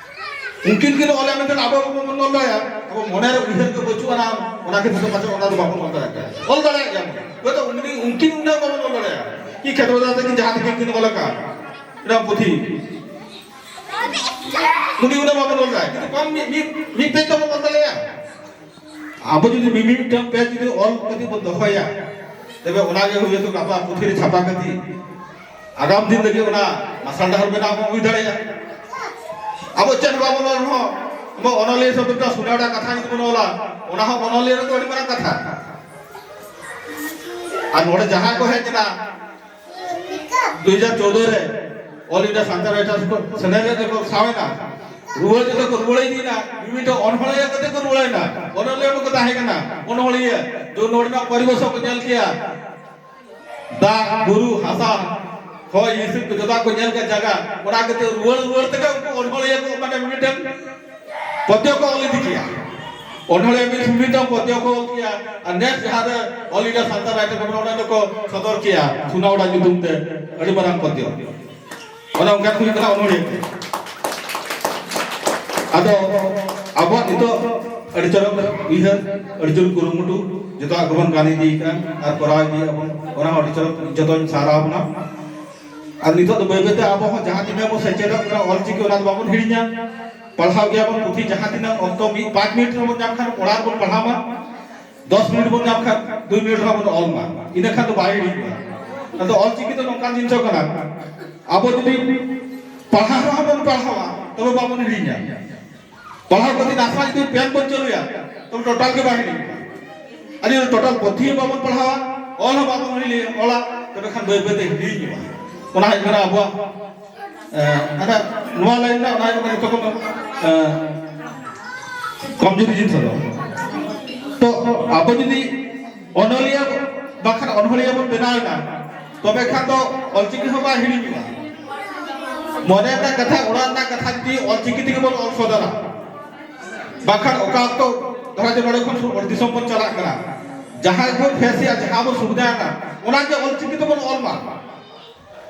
ᱩᱱᱠᱤᱱ ᱠᱤᱱ ᱚᱞᱟ ᱢᱮᱱᱛᱮ ᱟᱵᱚ ᱵᱟᱵᱚᱱ ᱚᱞ ᱫᱟᱲᱮᱭᱟᱜᱼᱟ᱾ ᱟᱵᱚ ᱢᱚᱱᱮ ᱨᱮ ᱩᱭᱦᱟᱹᱨ ᱠᱚ ᱵᱟᱹᱪᱩᱜ ᱟᱱᱟ, ᱚᱱᱟ ᱠᱷᱟᱹᱛᱤᱨ ᱛᱮ ᱯᱟᱪᱮᱫ ᱚᱱᱟ ᱫᱚ ᱵᱟᱵᱚᱱ ᱚᱞ ᱫᱟᱲᱮᱭᱟᱜ ᱠᱟᱱᱟ᱾ ᱚᱞ ᱫᱟᱲᱮᱭᱟᱜ ᱜᱮᱭᱟ ᱵᱚᱱ᱾ ᱦᱚᱭᱛᱳ ᱩᱱᱠᱤᱱ, ᱩᱱᱠᱤᱱ ᱩᱱᱟᱹᱜ ᱵᱟᱵᱚᱱ ᱚᱞ ᱫᱟᱲᱮᱭᱟᱜᱼᱟ᱾ ᱠᱤ ᱠᱷᱮᱛᱨᱚ ᱫᱟᱫᱟ ᱛᱟᱹᱠᱤᱱ ᱡᱟᱦᱟᱸ ᱛᱤᱱᱟᱹᱜ ᱠᱤᱱ ᱚᱞ ᱟᱠᱟᱫ ᱢᱤᱫᱴᱟᱝ ᱯᱩᱛᱷᱤ, ᱩᱱᱤ ᱩᱱᱟᱹᱜ ᱵᱟᱵᱚᱱ ᱚᱞ ᱫᱟᱲᱮᱭᱟᱜᱼᱟ᱾ ᱠᱤᱱᱛᱩ ᱠᱚᱢ ᱢᱤᱫ, ᱢᱤᱫ, ᱢᱤᱫ ᱯᱮᱡᱽ ᱫᱚᱵᱚᱱ ᱚᱞ ᱫᱟᱲᱮᱭᱟᱜᱼᱟ᱾ ᱟᱵᱚ ᱡᱩᱫᱤ ᱢᱤᱢᱤᱫᱴᱟᱝ ᱯᱮᱡᱽ ᱡᱩᱫᱤ ᱚᱞ ᱠᱟᱛᱮ ᱵᱚᱱ ᱫᱚᱦᱚᱭᱟ, ᱛᱚᱵᱮ ᱚᱱᱟᱜᱮ ᱦᱩᱭᱩᱜ ᱜᱟᱯᱟ ᱯᱩᱛᱷᱤ ᱨᱮ ᱪᱷᱟᱯᱟ ᱠᱟᱛᱮ ᱟᱜᱟᱢ ᱫᱤᱱ ᱞᱟᱹᱜᱤᱫ ᱚᱱᱟ ᱢᱟᱨᱥᱟᱞ ᱰᱟᱦᱟᱨ ᱵᱮᱱᱟᱣ ᱵᱚᱱ ᱦᱩᱭ ᱫᱟᱲᱮᱭᱟᱜᱼᱟ᱾ ᱟᱵᱚ ᱪᱮᱫ ᱦᱚᱸ ᱵᱟᱵᱚᱱ ᱚᱞ ᱨᱮᱦᱚᱸ, ᱟᱵᱚ ᱚᱱᱚᱞᱤᱭᱟᱹ ᱥᱟᱵ ᱢᱤᱫᱴᱟᱝ ᱥᱩᱱᱟᱹᱲᱟ ᱠᱟᱛᱷᱟ ᱡᱩᱫᱤ ᱵᱚᱱ ᱚᱞᱟ, ᱚᱱᱟ ᱦᱚᱸ ᱚᱱᱚᱞᱤᱭᱟᱹ ᱨᱮᱫᱚ ᱟᱹᱰᱤ ᱢᱟᱨᱟᱝ ᱠᱟᱛᱷᱟ᱾ ᱟᱨ ᱱᱚᱰᱮ ᱡᱟᱦᱟᱸᱭ ᱠᱚ ᱦᱮᱡ ᱮᱱᱟ, ᱫᱩ ᱦᱟᱡᱟᱨ ᱪᱳᱫᱚ ᱨᱮ All India Santara Writers ᱥᱮᱱᱮᱞᱮᱫ ᱨᱮᱠᱚ ᱥᱟᱶ ᱮᱱᱟ, ᱨᱩᱣᱟᱹᱲ ᱡᱚᱛᱚ ᱠᱚ ᱨᱩᱣᱟᱹᱲ ᱤᱫᱤᱭᱮᱱᱟ, ᱢᱤᱢᱤᱫᱴᱟᱝ ᱚᱱᱚᱬᱦᱤᱭᱟᱹ ᱠᱟᱛᱮ ᱠᱚ ᱨᱩᱣᱟᱹᱲ ᱮᱱᱟ᱾ ᱚᱱᱚᱞᱤᱭᱟᱹ ᱠᱚ ᱛᱟᱦᱮᱸ ᱠᱟᱱᱟ, ᱚᱱᱚᱬᱦᱤᱭᱟᱹ ᱫᱚ ᱱᱚᱰᱮᱱᱟᱜ ᱯᱚᱨᱤᱵᱮᱥ ᱦᱚᱸᱠᱚ ᱧᱮᱞ ᱠᱮᱭᱟ, ᱫᱟᱜ, ᱵᱩᱨᱩ, ᱦᱟᱥᱟ, ᱦᱚᱭ ᱦᱤᱸᱥᱤᱫ ᱠᱚ ᱡᱚᱛᱚ ᱠᱚ ᱧᱮᱞ ᱠᱮᱭᱟ ᱡᱟᱭᱜᱟ᱾ ᱚᱱᱟ ᱠᱷᱟᱹᱛᱤᱨ ᱨᱩᱣᱟᱹᱲ ᱨᱩᱣᱟᱹᱲ ᱛᱮᱜᱮ ᱩᱱᱠᱩ ᱚᱱᱚᱬᱦᱤᱭᱟᱹ ᱠᱚ ᱢᱟᱱᱮ ᱢᱤᱢᱤᱫᱴᱟᱝ ᱯᱚᱫᱭᱚ ᱠᱚ ᱚᱞ ᱤᱫᱤ ᱠᱮᱭᱟ᱾ ᱚᱱᱚᱬᱦᱮ ᱢᱤᱫ ᱥᱩᱢᱤᱛ ᱦᱚᱸ ᱯᱚᱫᱭᱚ ᱠᱚ ᱚᱞ ᱠᱮᱭᱟ, ᱟᱨ ᱱᱮᱥ ᱡᱟᱦᱟᱸ ᱨᱮ All India Santara Writers ᱚᱸᱰᱮ ᱫᱚᱠᱚ ᱥᱚᱫᱚᱨ ᱠᱮᱭᱟ ᱥᱩᱱᱟᱣᱲᱟ ᱧᱩᱛᱩᱢ ᱛᱮ ᱟᱹᱰᱤ ᱢᱟᱨᱟᱝ ᱯᱚᱫᱭᱚ᱾ ᱚᱱᱮ ᱚᱱᱠᱟ ᱦᱩᱭᱩᱜ ᱠᱟᱱᱟ ᱚᱱᱚᱬᱦᱮ᱾ ᱟᱫᱚ ᱟᱵᱚᱣᱟᱜ ᱱᱤᱛᱚᱜ ᱟᱹᱰᱤ ᱪᱚᱨᱚᱠ ᱩᱭᱦᱟᱹᱨ, ᱟᱹᱰᱤ ᱡᱳᱨ ᱠᱩᱨᱩᱢᱩᱴᱩ, ᱡᱚᱛᱚᱣᱟᱜ ᱜᱮᱵᱚᱱ ᱜᱟᱱ ᱤᱫᱤᱭᱮᱫᱟ ᱟᱨ ᱠᱚᱨᱟᱣ ᱤᱫᱤᱭᱮᱫᱟ ᱵᱚᱱ, ᱚᱱᱟ ᱦᱚᱸ ᱟᱹᱰᱤ ᱪᱚᱨᱚᱠ ᱡᱚᱛᱚᱧ ᱥᱟᱨᱦᱟᱣ ᱵᱚᱱᱟ᱾ ᱟᱨ ᱱᱤᱛᱚᱜ ᱫᱚ ᱵᱟᱹᱭ ᱵᱟᱹᱭᱛᱮ ᱟᱵᱚ ᱦᱚᱸ ᱡᱟᱦᱟᱸ ᱛᱤᱱᱟᱹᱜ ᱵᱚᱱ ᱥᱮᱪᱮᱫᱚᱜ ᱠᱟᱱᱟ ᱚᱞᱪᱤᱠᱤ, ᱚᱱᱟ ᱫᱚ ᱵᱟᱵᱚᱱ ᱦᱤᱲᱤᱧᱟ᱾ ᱯᱟᱲᱦᱟᱣ ᱜᱮᱭᱟ ᱵᱚᱱ ᱯᱩᱛᱷᱤ, ᱡᱟᱦᱟᱸ ᱛᱤᱱᱟᱹᱜ ᱚᱠᱛᱚ ᱢᱤᱫ ᱯᱟᱸᱪ ᱢᱤᱱᱤᱴ ᱨᱮᱵᱚᱱ ᱧᱟᱢ ᱠᱷᱟᱱ ᱚᱲᱟᱜ ᱨᱮᱵᱚᱱ ᱯᱟᱲᱦᱟᱣ ᱢᱟ, ᱫᱚᱥ ᱢᱤᱱᱤᱴ ᱵᱚᱱ ᱧᱟᱢ ᱠᱷᱟᱱ ᱫᱩᱭ ᱢᱤᱱᱤᱴ ᱨᱮᱦᱚᱸ ᱵᱚᱱ ᱚᱞ ᱢᱟ, ᱤᱱᱟᱹ ᱠᱷᱟᱱ ᱫᱚ ᱵᱟᱭ ᱦᱤᱲᱤᱧᱚᱜᱼᱟ᱾ ᱟᱫᱚ ᱚᱞᱪᱤᱠᱤ ᱫᱚ ᱱᱚᱝᱠᱟᱱ ᱡᱤᱱᱤᱥ ᱠᱟᱱᱟ, ᱟᱵᱚ ᱡᱩᱫᱤ ᱯᱟᱲᱦᱟᱣ ᱨᱮᱦᱚᱸ ᱵᱚᱱ ᱯᱟᱲᱦᱟᱣᱟ, ᱛᱚᱵᱮ ᱵᱟᱵᱚᱱ ᱦᱤᱲᱤᱧᱟ᱾ ᱯᱟᱲᱦᱟᱣ ᱠᱟᱛᱮ ᱱᱟᱥᱟ ᱡᱩᱫᱤ ᱯᱮᱱ ᱵᱚᱱ ᱪᱟᱹᱞᱩᱭᱟ, ᱛᱚᱵᱮ ᱴᱳᱴᱟᱞ ᱜᱮ ᱵᱟᱭ ᱦᱤᱲᱤᱧᱚᱜᱼᱟ᱾ ᱟᱨ ᱡᱩᱫᱤ ᱴᱳᱴᱟᱞ ᱯᱩᱛᱷᱤ ᱦᱚᱸ ᱵᱟᱵᱚᱱ ᱯᱟᱲᱦᱟᱣᱟ, ᱚᱞ ᱦᱚᱸ ᱵᱟᱵᱚᱱ ᱦᱤᱲᱤᱧᱟ, ᱚᱞᱟ, ᱛᱚᱵᱮ ᱠᱷᱟᱱ ᱵᱟᱹᱭ ᱵᱟᱹᱭ ᱛᱮ ᱦᱤᱲᱤᱧᱚᱜᱼᱟ᱾ ᱚᱱᱟ ᱦᱩᱭᱩᱜ ᱠᱟᱱᱟ ᱟᱵᱚᱣᱟᱜ ᱮ, ᱟᱫᱚ ᱱᱚᱣᱟ ᱞᱟᱭᱤᱱ ᱨᱮᱱᱟᱜ ᱚᱱᱟ ᱡᱚᱛᱚ ᱠᱷᱚᱱ, ᱮ, ᱠᱚᱢᱡᱩᱨᱤ ᱡᱤᱱᱤᱥ ᱫᱚ᱾ ᱛᱚ ᱟᱵᱚ ᱡᱩᱫᱤ ᱚᱱᱚᱞᱤᱭᱟᱹ ᱵᱟᱝᱠᱷᱟᱱ ᱚᱱᱚᱞᱤᱭᱟᱹ ᱵᱚᱱ ᱵᱮᱱᱟᱣ ᱮᱱᱟ, ᱛᱚᱵᱮ ᱠᱷᱟᱱ ᱫᱚ ᱚᱞᱪᱤᱠᱤ ᱦᱚᱸ ᱵᱟᱭ ᱦᱤᱲᱤᱧᱚᱜᱼᱟ᱾ ᱢᱚᱱᱮ ᱨᱮᱱᱟᱜ ᱠᱟᱛᱷᱟ, ᱚᱲᱟᱜ ᱨᱮᱱᱟᱜ ᱠᱟᱛᱷᱟ ᱡᱩᱫᱤ ᱚᱞᱪᱤᱠᱤ ᱛᱮᱜᱮ ᱵᱚᱱ ᱚᱞ ᱥᱚᱫᱚᱨᱟ, ᱵᱟᱝᱠᱷᱟᱱ ᱚᱠᱟ ᱚᱠᱛᱚ ᱫᱷᱚᱨᱟ ᱡᱮ ᱱᱚᱰᱮ ᱠᱷᱚᱱ ᱥᱩᱨ ᱫᱤᱥᱚᱢ ᱵᱚᱱ ᱪᱟᱞᱟᱜ ᱠᱟᱱᱟ, ᱡᱟᱦᱟᱸ ᱜᱮᱵᱚᱱ ᱯᱷᱮᱥ ᱮᱫᱟ, ᱡᱟᱦᱟᱸ ᱵᱚᱱ ᱥᱩᱵᱤᱫᱷᱟ ᱮᱱᱟ, ᱚᱱᱟ ᱜᱮ ᱚᱞᱪᱤᱠᱤ ᱛᱮᱵᱚᱱ ᱚᱞ ᱢᱟ᱾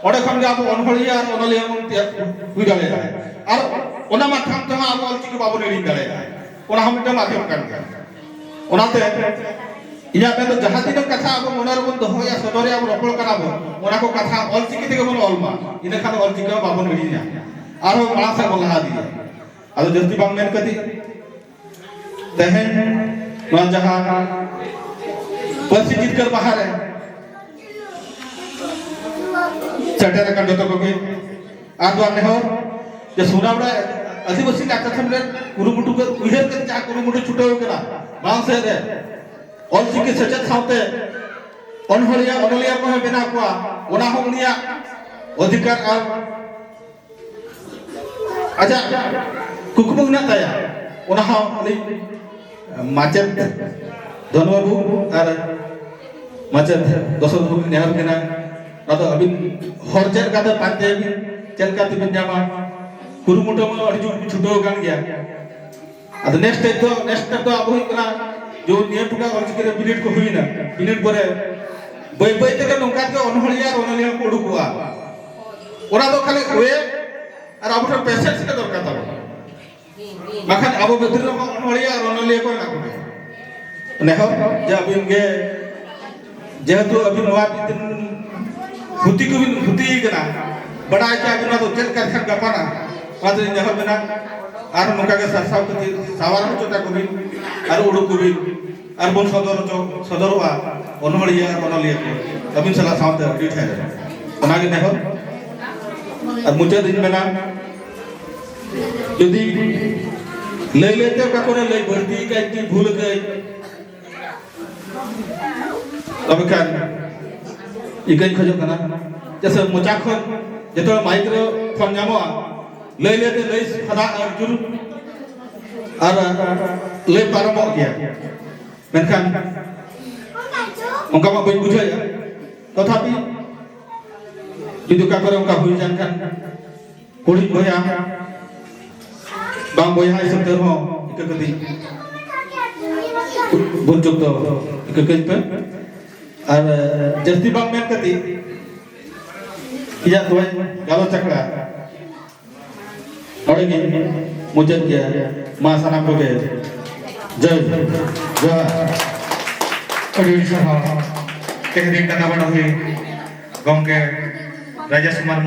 ᱚᱸᱰᱮ ᱠᱷᱚᱱ ᱜᱮ ᱟᱵᱚ ᱚᱱᱚᱞᱤᱭᱟᱹ ᱟᱨ ᱚᱱᱚᱞᱤᱭᱟᱹ ᱵᱚᱱ ᱛᱮᱭᱟᱨ ᱦᱩᱭ ᱫᱟᱲᱮᱭᱟᱜᱼᱟ᱾ ᱟᱨ ᱚᱱᱟ ᱢᱟᱫᱽᱫᱷᱚᱢ ᱛᱮᱦᱚᱸ ᱟᱵᱚ ᱚᱞᱪᱤᱠᱤ ᱵᱟᱵᱚᱱ ᱦᱤᱲᱤᱧ ᱫᱟᱲᱮᱭᱟᱜᱼᱟ᱾ ᱚᱱᱟ ᱦᱚᱸ ᱢᱤᱫᱴᱟᱝ ᱢᱟᱫᱽᱫᱷᱚᱢ ᱠᱟᱱ ᱜᱮᱭᱟ᱾ ᱚᱱᱟᱛᱮ ᱤᱧᱟᱹᱜ ᱢᱮᱱ ᱫᱚ ᱡᱟᱦᱟᱸ ᱛᱤᱱᱟᱹᱜ ᱠᱟᱛᱷᱟ ᱟᱵᱚ ᱢᱚᱱᱮ ᱨᱮᱵᱚᱱ ᱫᱚᱦᱚᱭᱟ, ᱥᱚᱫᱚᱨᱮᱭᱟ ᱵᱚᱱ, ᱨᱚᱯᱚᱲ ᱠᱟᱱᱟ ᱵᱚᱱ, ᱚᱱᱟ ᱠᱚ ᱠᱟᱛᱷᱟ ᱚᱞᱪᱤᱠᱤ ᱛᱮᱜᱮ ᱵᱚᱱ ᱚᱞ ᱢᱟ᱾ ᱤᱱᱟᱹ ᱠᱷᱟᱱ ᱚᱞᱪᱤᱠᱤ ᱦᱚᱸ ᱵᱟᱵᱚᱱ ᱦᱤᱲᱤᱧᱟ, ᱟᱨᱦᱚᱸ ᱢᱟᱲᱟᱝ ᱥᱮᱫ ᱵᱚᱱ ᱞᱟᱦᱟ ᱤᱫᱤᱭᱟ᱾ ᱟᱫᱚ ᱡᱟᱹᱥᱛᱤ ᱵᱟᱝ ᱢᱮᱱ ᱠᱟᱛᱮ ᱛᱮᱦᱮᱧ ᱱᱚᱣᱟ ᱡᱟᱦᱟᱸ ᱯᱟᱹᱨᱥᱤ ᱡᱤᱛᱠᱟᱹᱨ ᱢᱟᱦᱟ ᱨᱮ ᱥᱮᱴᱮᱨ ᱟᱠᱟᱱ ᱡᱚᱛᱚ ᱠᱚᱜᱮ, ᱟᱨ ᱱᱚᱣᱟ ᱱᱮᱦᱚᱨ ᱡᱮ ᱥᱳᱱᱟᱢᱩᱲᱟ ᱟᱹᱫᱤᱵᱟᱹᱥᱤ ᱜᱟᱶᱛᱟ ᱥᱮᱢᱞᱮᱫ ᱠᱩᱨᱩᱢᱩᱴᱩ ᱠᱚ ᱩᱭᱦᱟᱹᱨ ᱠᱟᱛᱮ ᱡᱟᱦᱟᱸ ᱠᱩᱨᱩᱢᱩᱴᱩ ᱪᱷᱩᱴᱟᱹᱣ ᱠᱟᱱᱟ ᱢᱟᱲᱟᱝ ᱥᱮᱫ ᱨᱮ, ᱚᱞᱪᱤᱠᱤ ᱥᱮᱪᱮᱫ ᱥᱟᱶᱛᱮ ᱚᱱᱚᱞᱤᱭᱟᱹ ᱚᱱᱚᱞᱤᱭᱟᱹ ᱠᱚᱦᱚᱸ ᱵᱮᱱᱟᱣ ᱠᱚᱣᱟ, ᱚᱱᱟ ᱦᱚᱸ ᱩᱱᱤᱭᱟᱜ ᱚᱫᱷᱤᱠᱟᱨ ᱟᱨ ᱟᱡᱟᱜ ᱠᱩᱠᱢᱩ ᱢᱮᱱᱟᱜ ᱛᱟᱭᱟ, ᱚᱱᱟ ᱦᱚᱸ ᱩᱱᱤ ᱢᱟᱪᱮᱫ ᱫᱷᱚᱱᱩ ᱵᱟᱹᱵᱩ ᱟᱨ ᱢᱟᱪᱮᱫ ᱫᱚᱥᱚᱨᱚᱛᱷ ᱵᱟᱹᱵᱩ ᱱᱮᱦᱚᱨ ᱠᱟᱱᱟ᱾ ᱚᱱᱟ ᱫᱚ ᱟᱹᱵᱤᱱ ᱦᱚᱨ ᱪᱮᱫ ᱞᱮᱠᱟᱛᱮ ᱯᱟᱱᱛᱮᱭᱟᱵᱤᱱ, ᱪᱮᱫ ᱞᱮᱠᱟ ᱛᱮᱵᱤᱱ ᱧᱟᱢᱟ, ᱠᱩᱨᱩᱢᱩᱴᱩ ᱢᱟ ᱟᱹᱰᱤ ᱡᱳᱨ ᱵᱤᱱ ᱪᱷᱩᱴᱟᱹᱣ ᱟᱠᱟᱱ ᱜᱮᱭᱟ᱾ ᱟᱫᱚ ᱱᱮᱠᱥᱴ ᱥᱴᱮᱯ ᱫᱚ, ᱱᱮᱠᱥᱴ ᱥᱴᱮᱯ ᱫᱚ ᱟᱵᱚ ᱦᱩᱭᱩᱜ ᱠᱟᱱᱟ ᱡᱮ ᱱᱤᱭᱟᱹ ᱴᱚᱴᱷᱟ ᱚᱞᱪᱤᱠᱤ ᱨᱮ ᱵᱤᱱᱤᱰ ᱠᱚ ᱦᱩᱭᱱᱟ, ᱵᱤᱱᱤᱰ ᱯᱚᱨᱮ ᱵᱟᱹᱭ ᱵᱟᱹᱭ ᱛᱮᱜᱮ ᱱᱚᱝᱠᱟ ᱜᱮ ᱚᱱᱚᱞᱤᱭᱟᱹ ᱟᱨ ᱚᱱᱚᱞᱤᱭᱟᱹ ᱠᱚ ᱩᱰᱩᱠᱚᱜᱼᱟ᱾ ᱚᱱᱟ ᱫᱚ ᱠᱷᱟᱹᱞᱤ ᱳᱭᱮ ᱟᱨ ᱟᱵᱚ ᱴᱷᱮᱱ ᱯᱮᱥᱮᱱᱥ ᱜᱮ ᱫᱚᱨᱠᱟᱨ ᱛᱟᱵᱚᱱ᱾ ᱵᱟᱠᱷᱟᱱ ᱟᱵᱚ ᱵᱷᱤᱛᱨᱤ ᱨᱮᱦᱚᱸ ᱚᱱᱚᱞᱤᱭᱟᱹ ᱟᱨ ᱚᱱᱚᱞᱤᱭᱟᱹ ᱠᱚ ᱢᱮᱱᱟᱜ ᱠᱚᱜᱮᱭᱟ᱾ ᱱᱮᱦᱚᱨ ᱡᱮ ᱟᱹᱵᱤᱱ ᱜᱮ, ᱡᱮᱦᱮᱛᱩ ᱟᱹᱵᱤᱱ ᱱᱚᱣᱟ ᱵᱷᱤᱛᱨᱤ ᱦᱩᱛᱤ ᱠᱚᱵᱤᱱ ᱦᱩᱛᱤ ᱠᱟᱱᱟ, ᱵᱟᱰᱟᱭ ᱠᱮᱫᱟ ᱵᱤᱱ ᱱᱚᱣᱟ ᱫᱚ ᱪᱮᱫ ᱞᱮᱠᱟ ᱠᱷᱟᱱ ᱜᱟᱯᱟᱱᱟ, ᱚᱱᱟᱛᱮ ᱱᱮᱦᱚᱨ ᱢᱮᱱᱟᱜ ᱟᱨ ᱱᱚᱝᱠᱟ ᱜᱮ ᱥᱟᱨᱥᱟᱣ ᱠᱷᱟᱹᱛᱤᱨ ᱥᱟᱶᱟᱨ ᱦᱚᱪᱚ ᱛᱟᱠᱚ ᱵᱤᱱ ᱟᱨ ᱩᱰᱩᱠ ᱠᱚᱵᱤᱱ ᱟᱨ ᱵᱚᱱ ᱥᱚᱫᱚᱨ ᱦᱚᱪᱚ ᱥᱚᱫᱚᱨᱚᱜᱼᱟ ᱚᱱᱚᱲᱤᱭᱟᱹ ᱟᱨ ᱚᱱᱚᱞᱤᱭᱟᱹ ᱠᱚ ᱟᱹᱵᱤᱱ ᱥᱟᱞᱟᱜ ᱥᱟᱶᱛᱮ ᱟᱹᱰᱤ ᱴᱷᱮᱱ ᱨᱮ᱾ ᱚᱱᱟᱜᱮ ᱱᱮᱦᱚᱨ᱾ ᱟᱨ ᱢᱩᱪᱟᱹᱫ ᱤᱧ ᱢᱮᱱᱟ, ᱡᱩᱫᱤ ᱞᱟᱹᱭ ᱞᱟᱹᱭᱛᱮ ᱚᱠᱟ ᱠᱚᱨᱮ ᱞᱟᱹᱭ ᱵᱟᱹᱲᱛᱤ ᱠᱟᱭ ᱠᱤ ᱵᱷᱩᱞ ᱠᱟᱹᱭ, ᱛᱚᱵᱮ ᱠᱷᱟᱱ ᱤᱠᱟᱹᱧ ᱠᱷᱚᱡᱚᱜ ᱠᱟᱱᱟ᱾ ᱪᱮᱫᱟᱜ ᱥᱮ ᱢᱚᱪᱟ ᱠᱷᱚᱱ ᱡᱚᱛᱚ ᱢᱟᱭᱤᱠ ᱨᱮ ᱯᱷᱳᱱ ᱧᱟᱢᱚᱜᱼᱟ, ᱞᱟᱹᱭ ᱞᱟᱹᱭᱛᱮ ᱞᱟᱹᱭ ᱥᱟᱫᱟ ᱟᱨ ᱡᱩᱨ ᱟᱨ ᱞᱟᱹᱭ ᱯᱟᱨᱚᱢᱚᱜ ᱜᱮᱭᱟ᱾ ᱢᱮᱱᱠᱷᱟᱱ ᱚᱱᱠᱟ ᱢᱟ ᱵᱟᱹᱧ ᱵᱩᱡᱷᱟᱹᱣᱮᱫᱼᱟ᱾ ᱛᱚᱛᱷᱟᱯᱤ ᱡᱩᱫᱤ ᱚᱠᱟ ᱠᱚᱨᱮ ᱚᱱᱠᱟ ᱦᱩᱭ ᱞᱮᱱᱠᱷᱟᱱ ᱦᱩᱰᱤᱧ ᱵᱚᱭᱦᱟ, ᱵᱟᱝ ᱵᱚᱭᱦᱟ ᱦᱤᱥᱟᱹᱵ ᱛᱮ ᱨᱮᱦᱚᱸ ᱤᱠᱟᱹ ᱠᱟᱹᱛᱤᱧ ᱵᱩᱡᱽ ᱪᱩᱠ ᱫᱚ ᱤᱠᱟᱹ ᱠᱟᱹᱧ ᱯᱮ᱾ ᱟᱨ ᱡᱟᱹᱥᱛᱤ ᱵᱟᱝ ᱢᱮᱱ ᱠᱟᱹᱛᱤᱧ ᱤᱧᱟᱹᱜ ᱫᱚᱧ ᱜᱟᱞᱚᱪ ᱟᱠᱟᱫᱼᱟ᱾ ᱱᱚᱰᱮ ᱜᱮ ᱢᱩᱪᱟᱹᱫ ᱜᱮᱭᱟ᱾ ᱢᱟ ᱥᱟᱱᱟᱢ ᱠᱚᱜᱮ ᱡᱚᱭ ᱡᱚᱦᱟᱨ᱾ ᱟᱹᱰᱤ ᱟᱹᱰᱤ ᱥᱟᱨᱦᱟᱣ᱾ ᱛᱮᱦᱮᱧ ᱫᱤᱱ ᱠᱟᱛᱷᱟ ᱵᱟᱰᱟ ᱦᱩᱭ ᱜᱚᱢᱠᱮ ᱨᱟᱡᱮᱥ ᱠᱩᱢᱟᱨ